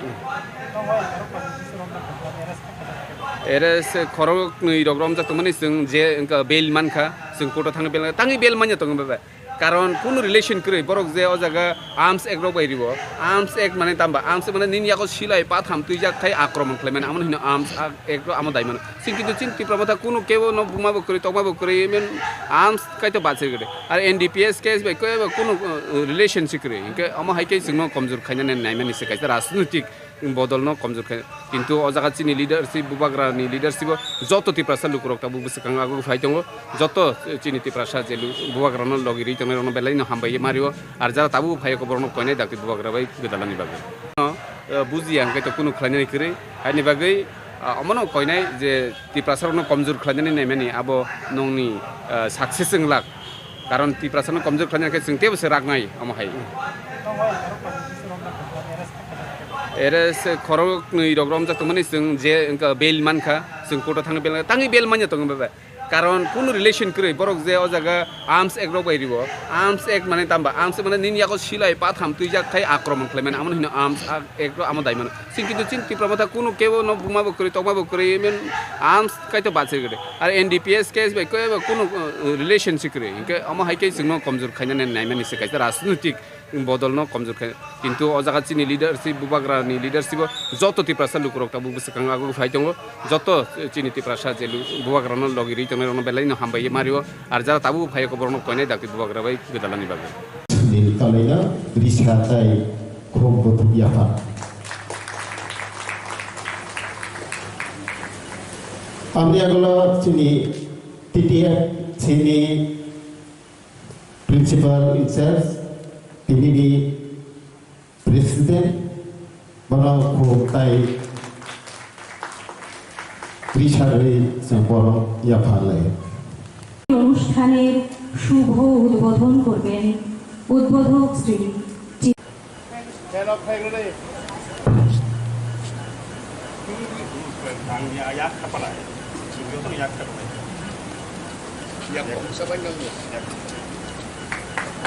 Ere se khoroknwi rok romjak tongmani chwng je wngkha bail mankha, chwng court o thangwi bail, tangwi bail manya tongo bebe. Karon kunu relation kwrwi, borok je o jaga Arms Act rok bai ribo, Arms Act mane tamba, Arms Act mane nini yago silai patham twijak khai akromon khlaimani, amoni hino Arms Act rok amo daimano. Chini kintu chini Tipra motha kunu kebo no buma bo kwrwi, tokma bo kwrwi, even Arms kaito bachir gede. Ar N D P S case bai kebo kunu, uh, relation si kwrwi, hinkhe omo hai khe chwngno komjor khainani naimani se kaisa rajnitik bodolno komjor khe. Kintu o jaga chini leadership, bubagrani leadership o joto Tiprasa lukurok tabuk bwswkang agwi phai tongo. Joto chini Tiprasa je lu-, bubagrano logi rwi tongnai rokno belai no hambai ma rio. Ar jara tabuk phai borokno koinai dakti bubagra bai gwdalani bagwi. No, eh, bujiya hwnkhe to kunu khlainani kwrwi. Haini bagwi, ah, omono koinai je Tiprasa rokno komjor khlainani naimani abo nongni, eh, success wnglak. Karon Tiprasano komjor khlaina khe chwng teibo se raknai omo hai. Ere se khoroknwi rok romjak tongmani chwng je wngkha bail mankha, chwng court o thangwi bail, tangwi bail manya tongo bebe. Karon kunu relation kwrwi, borok je o jaga Arms Act rok bai ribo, Arms Act mane tamba, Arms Act mane nini yago silai patham twijak khai akromon khlaimani, amoni hino Arms Act rok amo daimano. Chini kintu chini Tipra motha kunu kebo no buma bo kwrwi, tokma bo kwrwi, even Arms kaito bachir gede. Ar N D P S case bai kebo kunu, uh, relation si kwrwi. Hinkhe omo hai khe chwngno komjor khainani naimani se kaisa rajnitik bodolno komjor khai. Kintu o jaga chini leadership, bubagrani leadership o joto Tiprasa lukurok tabuk bwswkang agwi phai tongo. Joto chini Tiprasa je lu-, bubagrano logi rwi tongnai rokno belai no hambai ma rio. Ar jara tabuk phai borokno koinai dakti bubagra bai gwdalani bagwi. Nini kalaina risa tai khorok bothuk yapha. Amni agulo chini T T F chini principal in charge, T B B president, bono khorok tai risa rwi chwng bono yapha lai. অনুষ্ঠানের শুভ উদ্বোধন করবেন উদ্বোধক শ্রী